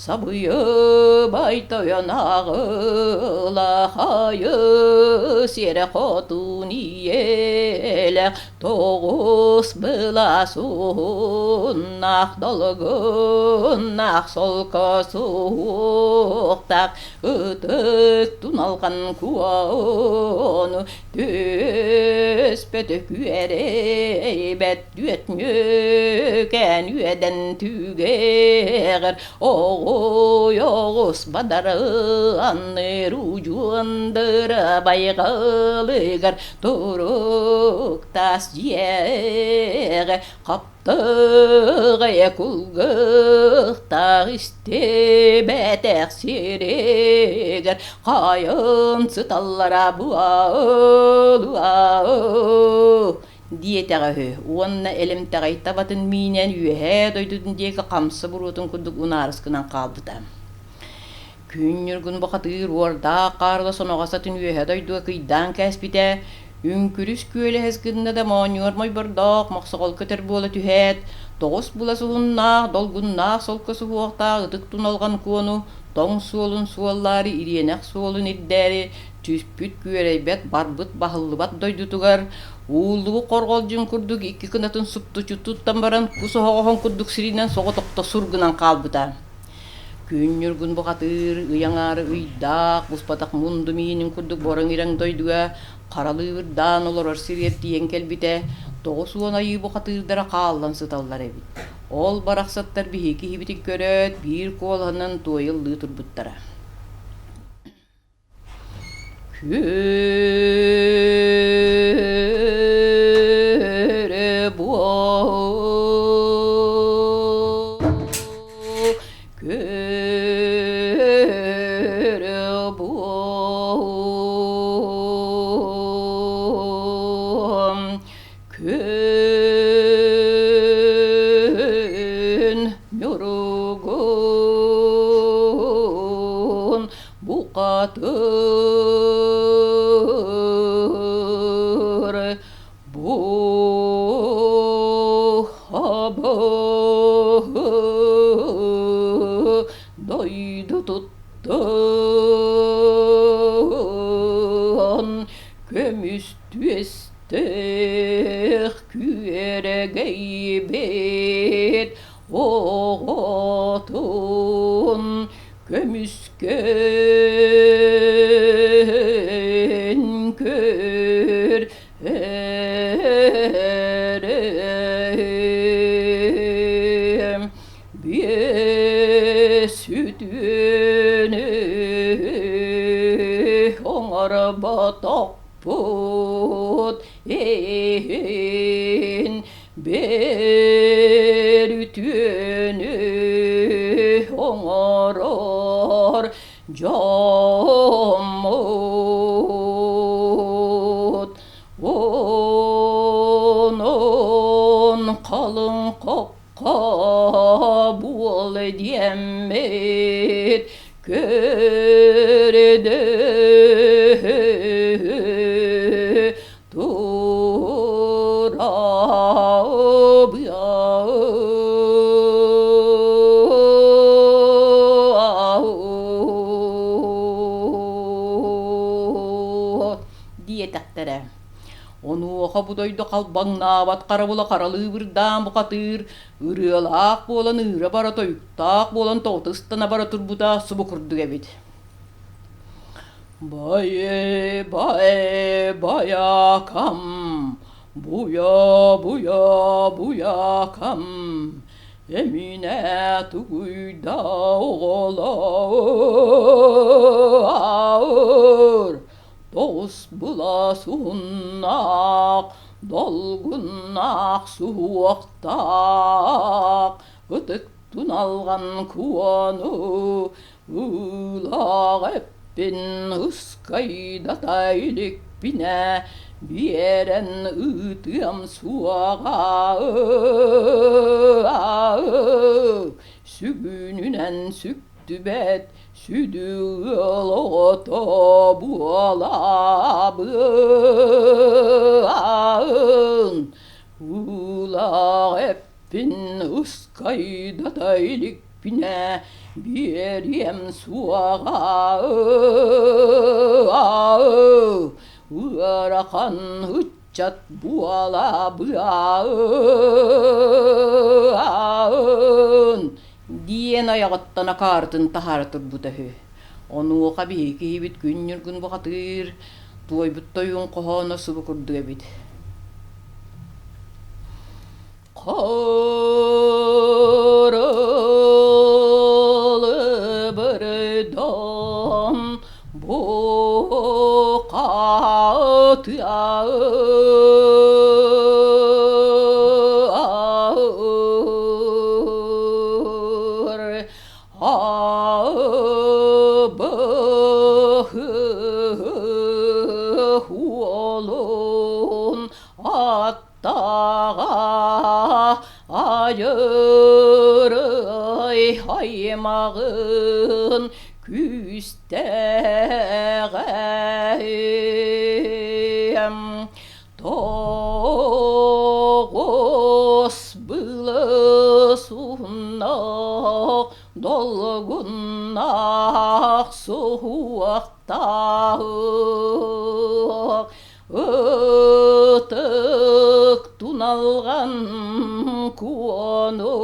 Сабыйыбай тойон аҕылахайы сиэрэ хотун ийэлээх тоҕус былаас уһуннаах долгуннаах солко суһуохтаах ытык туналҕан куону түспөтө күөрэйбэт түөт нүкэн үөдэн түгэҕэр оҕуй оҕус бадарыанныр удьуондыра байҕалыгар туруктаас дьиэҕэ хаптыҕайа кулгахтаах истибэтэх сиригэр хайын сыталлара буолуо диэтэҕэ үһү уонна элэмтэҕэй табатын миинэн үөһээ дойдутун диэки хамса буруотун курдук унаарыс гынан хаалбыта. Күн Ньургун бухатыыр уордаах хаарла соноҕос атын үөһэ дойдуга кыйдаан кээспитэ, үҥкүрүс күөлэһэс гынна да моонньугар мойбордоох мохсоҕол көтөр буола түһээт, тоҕус булас уһуннаах, долгуннаах солко суһуохтаах ытык туналҕан куону тоҥ суолун суоллаары ириэнэх суолун ирдээри түспүт күөрэйбэт барбыт баһыллыбат дойдутугар ууллубут хорҕолдьун курдук икки кынатын суптучу туттан баран кус оһоҕоһун курдук сиринэн соҕотохто сур гынан хаалбыта. Күн Ньургун бухатыыр ый аҥаары ыйдаах, буспатах мунду миинин курдук бороҥ-ирэҥ дойдуга харалыырдаан олорор сиригэр тиийэн кэлбитэ, 90 айыы бухатыырдара хааллан сыталлар эбит. Ол барахсаттар биһиги киһибитин көрөөт, биир куолаһынан туойа ыллыы турбуттара. Күөрэ буо күөрэ бухатыр бу дойдутуттан көмүс түөстээх күөрэгэйбит оҕотун көмүскээн көр Биэс үтүөнү оҥорботохпут иһин бээр үтүөнү оҥорор дьоммут. Онон халыҥ хоххо буол диэммит көрдөһө диэтэхтэрэ. Онуоха бу дойду халбаҥнаабат харабыла харалыыбырдаан бухатыыр, ырыалаах буолан ыыра бара тойуктаах буолан тоҕута ыстана бара турбута субу курдук эбит. Бае, бае, байакам, буя, буя, буякам, эминэ тугуйда оҕолоор, тоҕус былас уһуннаах, долгуннаах суһуохтаах, ытык туналҕан куону Уулаах эппин ыскайдата иликпинэ биэрэн ыытыам суоҕа сүгүнүнэн сүктүбэт сүдү ыал оҕото буолабын Уулаах эппин ыскайдата иликпинэ биэриэм суоҕа ыарахан ыччат буолабыан диэн айаҕыттан акаарытын таһаара турбута үһү. Онуоха биһиги киһибит күн ньургун бухатыыр, туойбут тойуун хоһооно субу курдук эбит. Хоролыбырдон бухатыар Абыһы уолун аттаҕа айырый аймаҕын күүстээҕэ Тоҕус былыс уһуннаах долгуннаах суһуохтаах Ытык туналҕан куону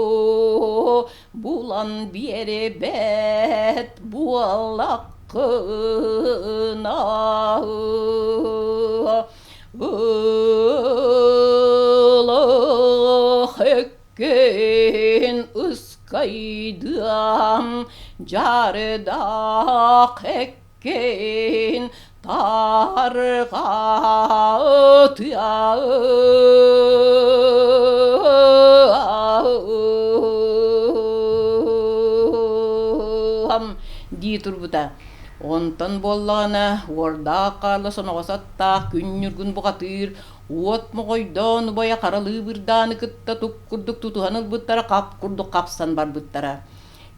булан биэрбэт буоллаххына Ылах эккин ыскайдыам дьардаах эккин тарҕатыам дии турбута. Онтон буоллаҕына уордаах хаалла соноҕос аттаах күн ньургун бухатыыр уот моҕойдоон убайа харалыы бырдааны кытта тук курдук тутуһан ылбыттара хап курдук хапсан барбыттара.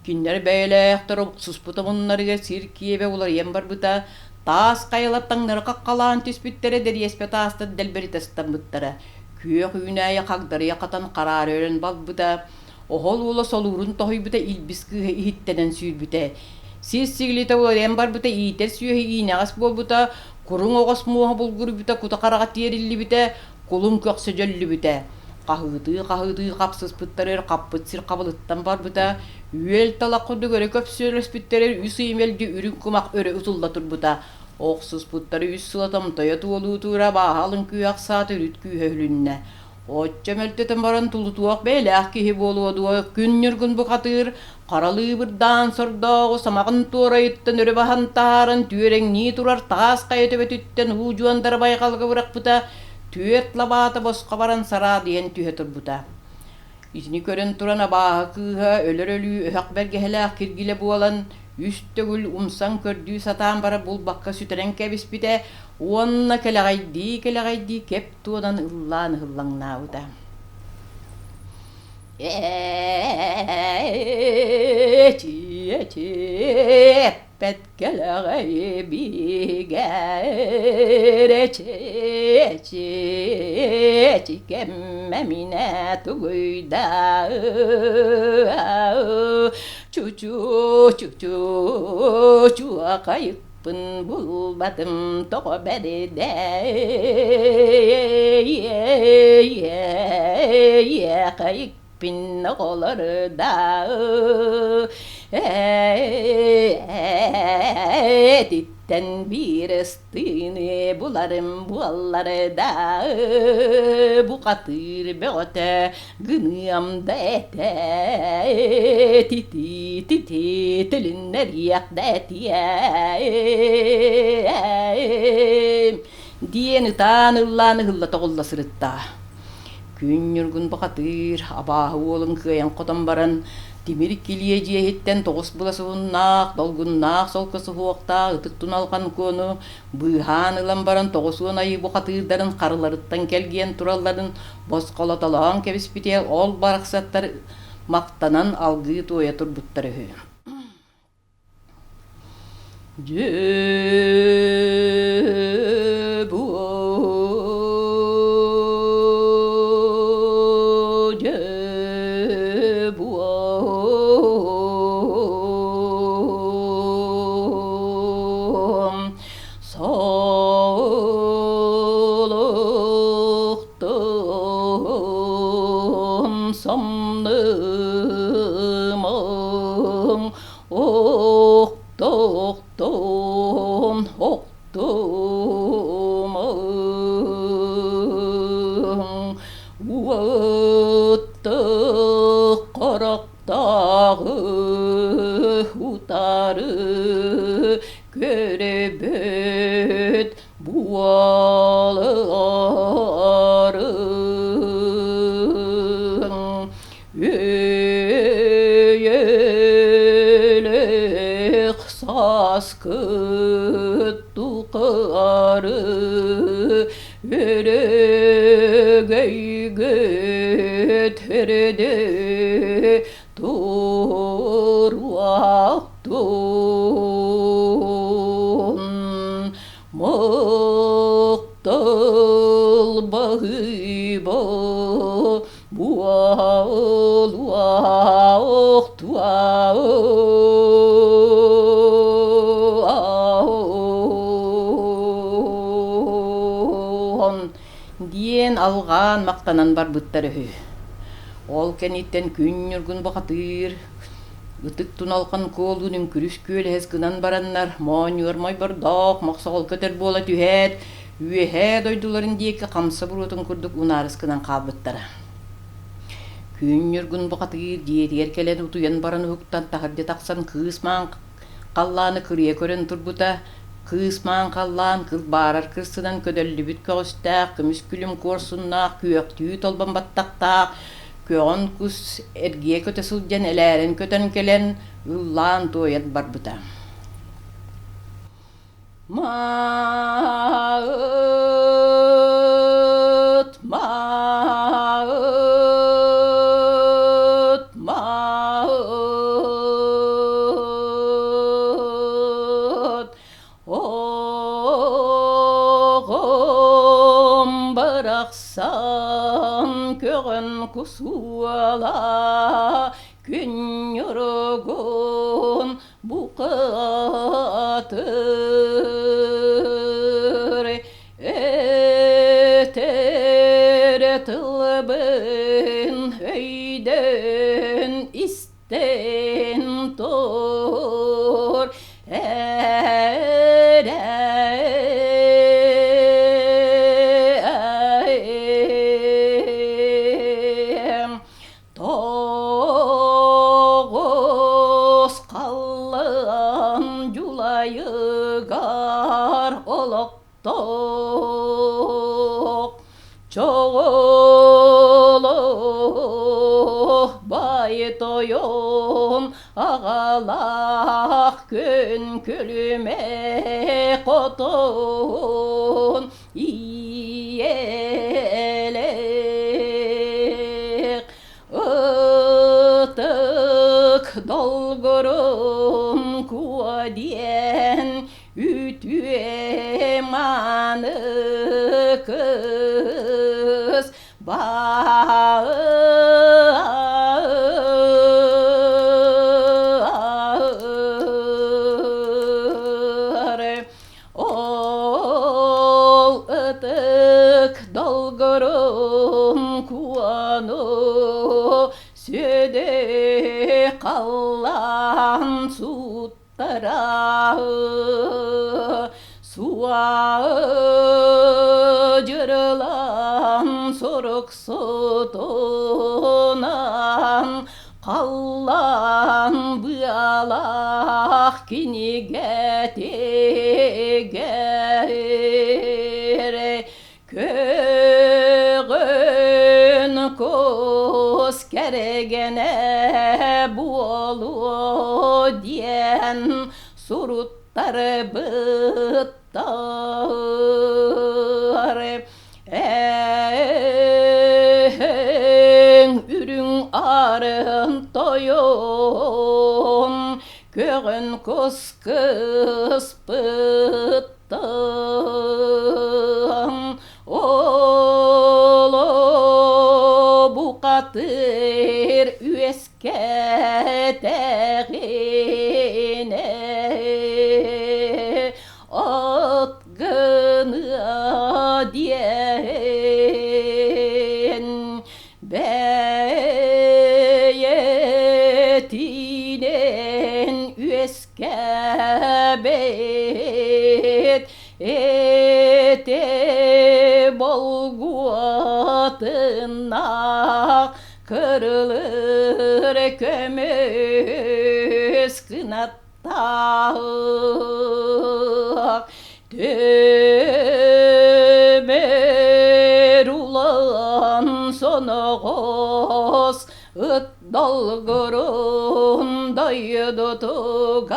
Кинилэр бэйэлээхтэр охсуспут омуннарыгар сир киэбэ уларыйан барбыта, таас хайалар таҥнары хаххалаан түспүттэрэ, дэриэспэ таастар дэлбэритэ ыстаммыттара, күөх үүнээйи хагдарыйа хатан хараара өрөн балбыта, оһол уола солуурун тоһуйбута, илбис кыыһа иһиттэнэн сүүрбүтэ. Сир сигилитэ уларыйан барбыта, иитэр сүөһү иинэҕэс буолбута, куруҥ оҕус муоһа булгуруйбута, кута хараҕа тиэриллибитэ, кулун көхсө дьөллүбүтэ. Хаһыытыы-хаһыытыы хапсыспыттарыгар хаппыт сир хабылыттан барбыта, үөл талах курдук өрө көпсүөлэспиттэригэр үс ый мэлдьи үрүҥ кумах өрө ытылла турбута. Охсуспуттары үс сыла томтойо туолуутуура абааһы алын күүһэ ахсаата үрүт күүһэ үһүлүннэ. Оччо мөлтөтөн баран тулутуох бэйэлээх киһи буолуо дуо, күн ньургун бухатыыр харалыыбырдаан сордооҕу самаҕын туорайыттан өрө баһан таһааран түөрэҥнии турар таас хайа төбөтүттэн уу дьуондара байҕалга бырахпыта, түөрт лабаата босхо баран сараадыйан түһэ турбута. Итини көрөн туран абааһы кыыһа өлөр өлүү өһөх бэргэһэлээх киргилэ буолан, үс төгүл умсан көрдүү сатаан бара булбакка сүтэрэн кэбиспитэ уонна кэлэҕэйдии-кэлэҕэйдии кэп туонан ыллаан ыһыллаҥнаабыта. Эчи, эчи, эппэт кэлэҕэй биигэр, эчи, эчи, эчи кэммэминэ тугуйда, чучу, чучу, чуохайык булбатым тоҕо бэрдэ Иэхэйикпин оҕолору да Этиттэн биир ыстыыны буларым буоллар да бухатыыр бөҕөтө гыныам да этэ тити тити тилиннэриэх да этиэм диэн ытаан ыллаан ыһылла тоҕулла сырытта. Күн Ньургун бухатыыр абааһы уолун кыайан хотон баран тимир килиэ дьиэһиттэн тоҕус була суһуннаах, долгуннаах солко суһуохтаах ытык туналҕан куону быыһаан ылан баран 90 айыы бухатыырдарын харыларыттан кэлгийэн туралларын босхолотолоон кэбиспитэ, ол барахсаттар махтанан алгыы туойа турбуттар үһү. Дьэ буо, дьэ буо, Солуохтун самнымаҥ, охтохтон охтумаҥ, уоттах харахтааҕы утары көрөбүт буоларыҥ Үйэлээх сааскыт тухары өрөгөйгүт өрөдө туруохтун мыктыл баһыыба буолуохтуа диэн алҕаан махтанан барбыттар үһү. Ол кэнниттэн күн ньургун бухатыыр ытык туналҕан куолуун үҥкүрүс күөлэһэс гынан бараннар моонньуор мойбордоох мохсоҕол көтөр буола түһээт үөһээ дойдуларын диэки хамса буруотун курдук унаарыс гынан хаалбыттара. Күн Ньургун бухатыыр дьиэтигэр кэлэн утуйан баран уһуктан таһырдьа тахсан кыыс маан халлааны кырыйа көрөн турбута, кыыс маан халлаан кылбаарар кырсынан көдөллүбүт көҕүстээх, көмүс күлүм куорсуннаах, күөхтүү толбон баттахтаах, көҕөн кус эргийэ көтө сылдьан элээрэн көтөн кэлэн, ыллаан туойан барбыта. Маыт, маыт, маыт. барахсан көҕөн кусуола күн ньуругун букатыр Этэр тылбын өйдөөн истэн тур Тоҕус халлаан дьулайыгар олохтоох Чоҕулу баай тойон аҕалаах күн күлүмэ хотун Иэлэх ытык долгурун куо диэн үтүө мааны кыыс баар. Ол ытык долгурун куону сүдү халлаан сууттара суа дьырылан сурук сутунан Халлаан быалаах кинигэтигэр көҕөн кус кэргэнэ буолуо диэн суруттарбыттар. Эһэҥ үрүҥ арын тойон көҕөн кус кыспыттан оло букатыр үөскэтэҕинэ от гыныа диэн бэйэтинэн үөскээбит эти болгуотуннаах кырылыр көмүс кынаттаах Төмөр улан соноҕос ыт долгурун дойдутугар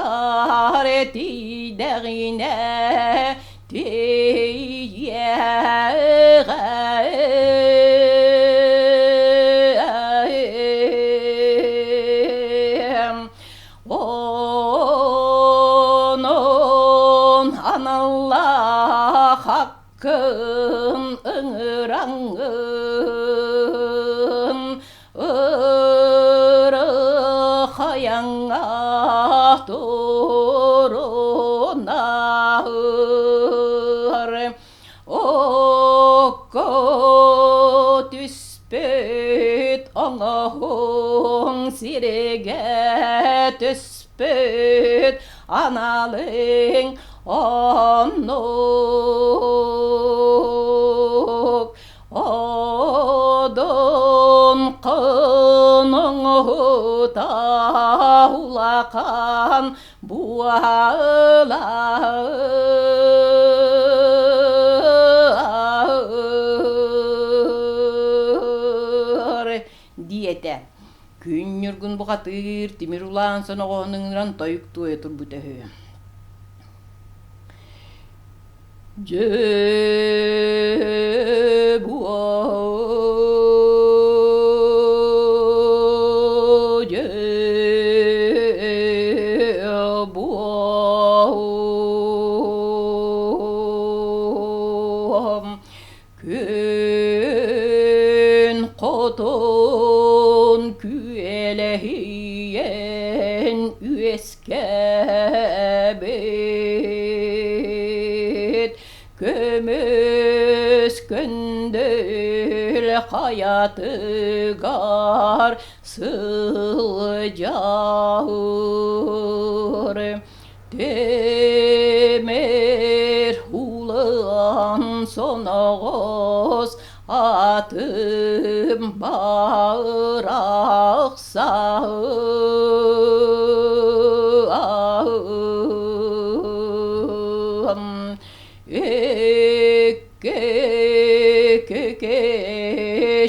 тиийдэҕинэ тиийиэҕэ. Онон аналлаах аккын ыҥыраҥҥын ырыхайаҥҥа турунаар Окко түспүт оҥоһуҥ сиригэ түспүт аналыҥ оннук Одун оҥоһута улахан буолар диэтэ. Күн Ньургун бухатыыр тимир улаан соноҕоһун ыҥыран тойук туойа турбута үһү. Дьэ буо, дьэ буо, күн. үөскээбит көмүс көндөл хайатыгар сылдьар Тимир улаан соноҕос атым барахсан икки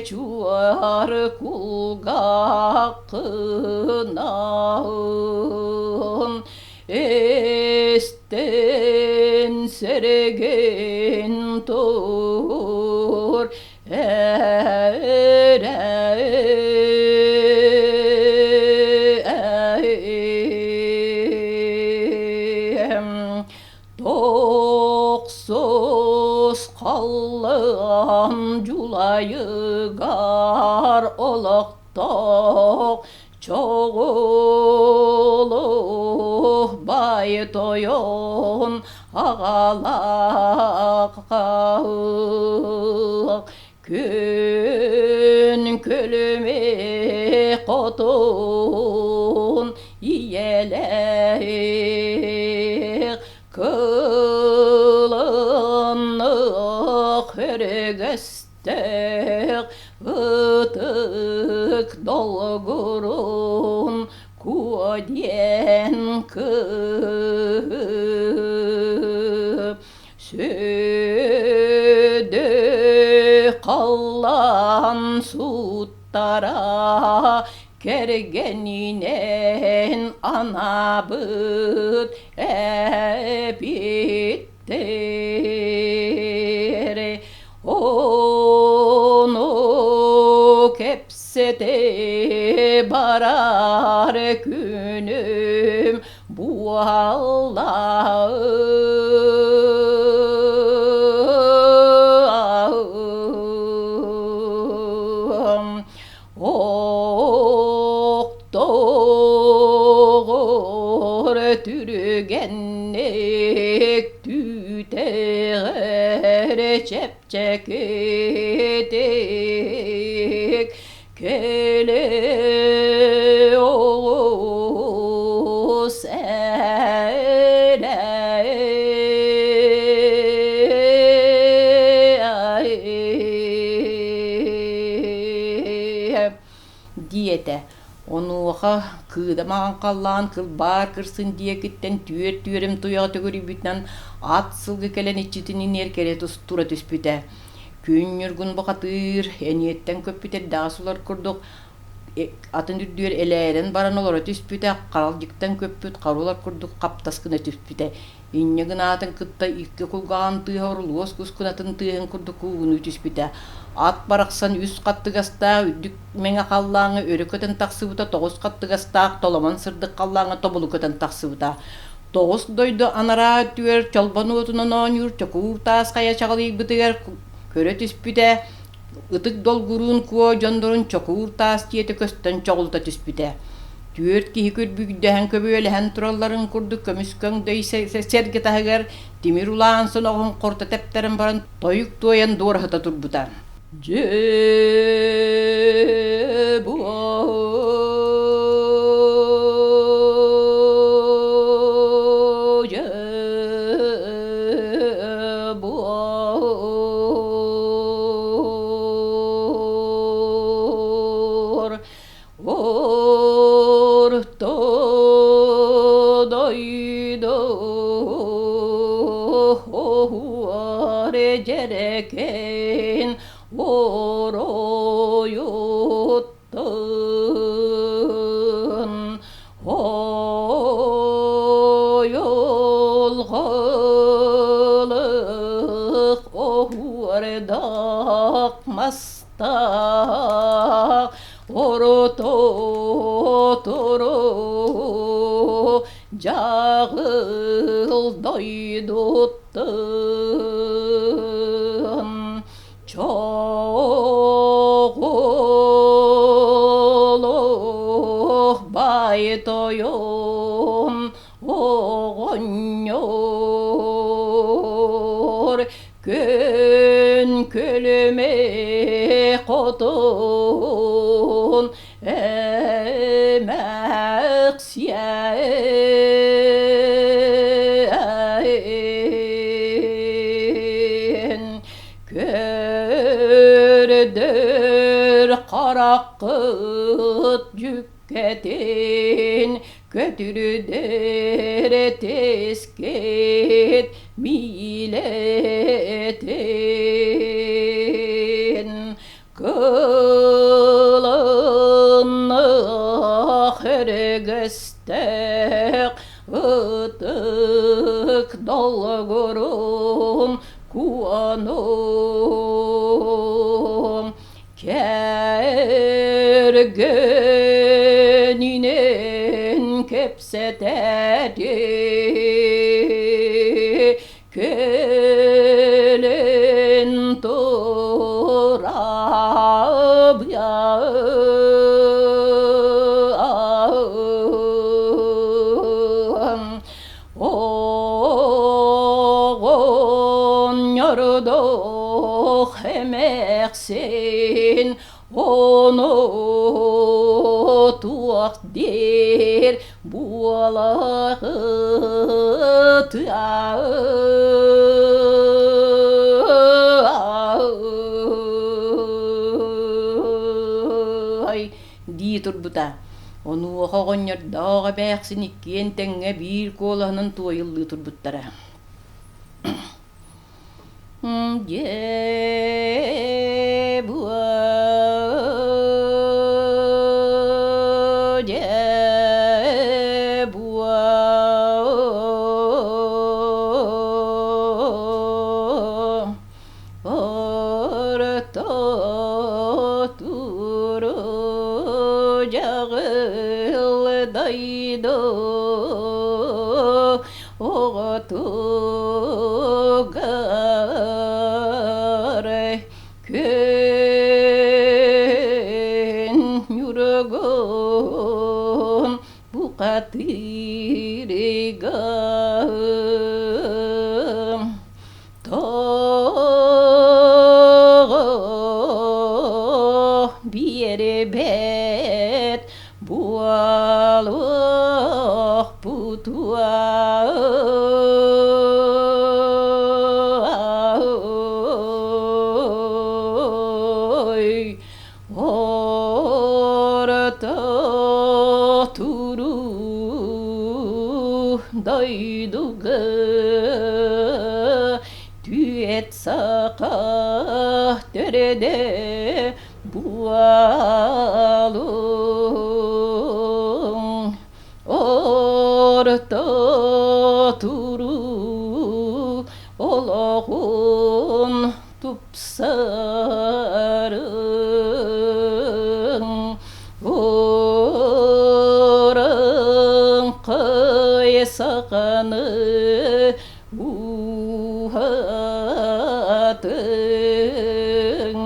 чуор кулгааххынан Истэн сэрэгин тур Тохсус халлаан дьулайыгар олохтоох Чоҕулу бай тойон аҕалаах күн күлүмэ хотун ийэлээх кылынных өрүгэс Тээх ытык долгурун куо диэн Сүдү халлаан сууттара кэргэнинэн анаабыт эбит Ону кэпсэтэ барар күнүм буолла. Охтоҕор түргэнник түүтэҕэр чэпчэкитик кэлэ оҕус диэтэ. Онуоха кыыда маҥан халлаан кылбаар кырсын диэкиттэн түөрт түөрэм туйаҕа төгүрүйбүтүнэн ат сылгы кэлэн иччитин иниэр кэрэ тура түспүтэ. Күн ньургун бухатыыр эниэттэн көппүт эрдэҕэс улар курдук атын үрдүгэр элээрэн баран олоро түспүтэ, харалдьыктан көппүт харулар курдук хаптас гына түспүтэ. Инньэ гынаатын кытта икки кулгааҕын тыаһа орулуос кускунатын тыаһын курдук куугунуу түспүтэ. Ат барахсан үс хаттыгастаах үрдүк мэҥэ халлааҥҥа өрө көтөн тахсыбыта, тоҕус хаттыгастаах толомон сырдык халлааҥҥа тобулу көтөн тахсыбыта. Тоҕус дойду анараа өттүгэр чолбон уотунан оонньуур чокуур таас хайа чаҕылыйбытыгар көрө түспүтэ, Ытык долгуруун куо дьоннорун чокуур таас дьиэтэ көстөн чоҕулута түспүтэ. Түөрт киһи күрбүйдэһэн көбүөлэһэн туралларын курдук көмүс көҥдөй сэргэ таһыгар тимир улаан соноҕоһун хорто тэптэрэн баран тойук туойан дуораһыта турбута. Дьэ Орто дойду дьэрэкээн оройуттан Ойулҕалык оһуордаах мастаах орото дьаҕыл дойдуттан Чоҕулух баай тойон оҕонньор күн күлүмэ хотун эмээхсиэн Көрдөр хараххыт дьүккэтин, көтүрдэр тискит миилэтин. Кылынных өрүгүстээх ытык долгурун куонум кэргэнинэн кэпсэтэри кэлэн турабыа Оҕонньордоох эмээхсин ону туох диир буолаҕытыай дии турбута. Онуоха оҕонньордоох эбээхсин иккиэн тэҥҥэ биир куолаһынан туойуллуу турбуттара. Дьэ буо, дьэ буо, орто туру дьаҕыл дойду оҕотугар күн ньургун бухатыырыгар Тоҕо биэрбэт буолуохпутуай орто туруу дойдуга түөт саха төрөдө буолуҥ орто туруу олоҕун тупсарыҥ урыҥхай саханы ууһатыҥ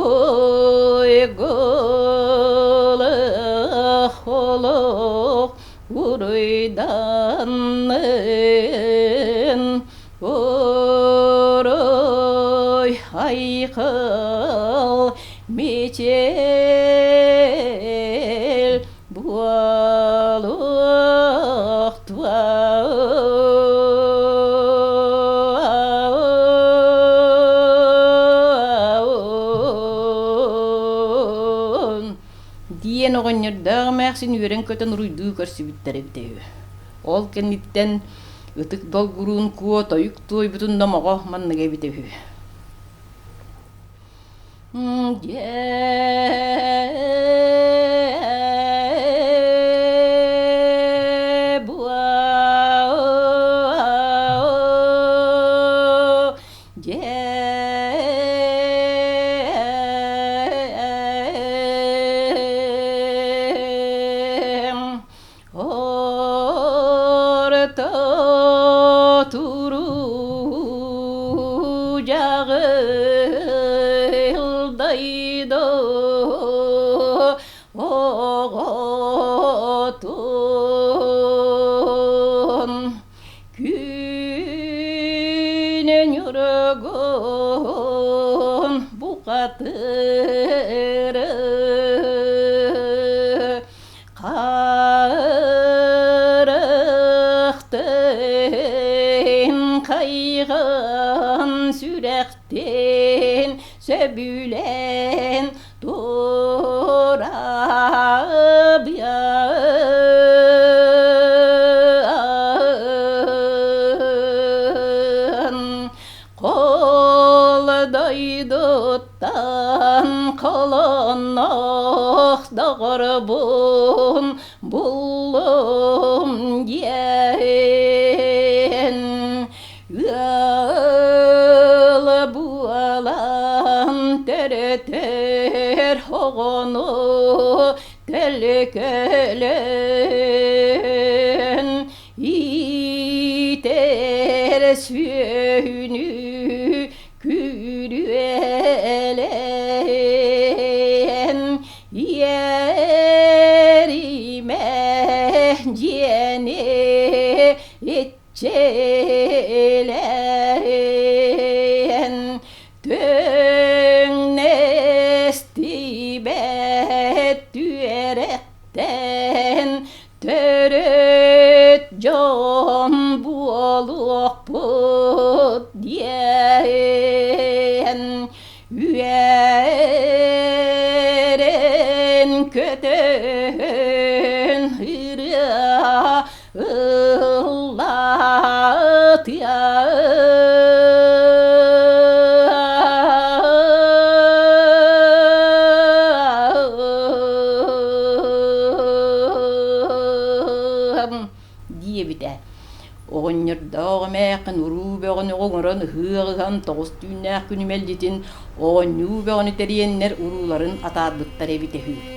уйгулаах олох уруйданнын Уруй айхал мичил буолуохтуа диэн оҕонньордоох эмээхсин үөрэн-көтөн уруйдуу көрсүбүттэр эбитэ үһү. Ол кэнниттэн Ытык долгуруун куо тойук туойбутун номоҕо манныга эбитэ үһү. Дьэ буа дьэ Орто туруу дьаҕыл дойду оҕотугар бухатыыры Харахтын хайҕан сүрэхтин сөбүлээн турабыан Кол дойдуттан холонноох доҕорбун буллум диэн ыал буолан төрөтөр оҕону төлкөлөөн иитэр сүөһүнү күрүөлээн иэримэ дьиэни иччилээн түҥнэстибэт түөрэхтэн Төрүт дьон буолуохпут диэн үөрэн көтөн ырыа ыллатыа. Диэбитэ. Оҕонньордоох эмээххин уруу бөҕөнү оҥорон ыһыах ыһан тоҕус түүннээх күнү мэлдьитин оонньуу бөҕөнү тэрийэннэр урууларын атаарбыттар эбитэ үһү.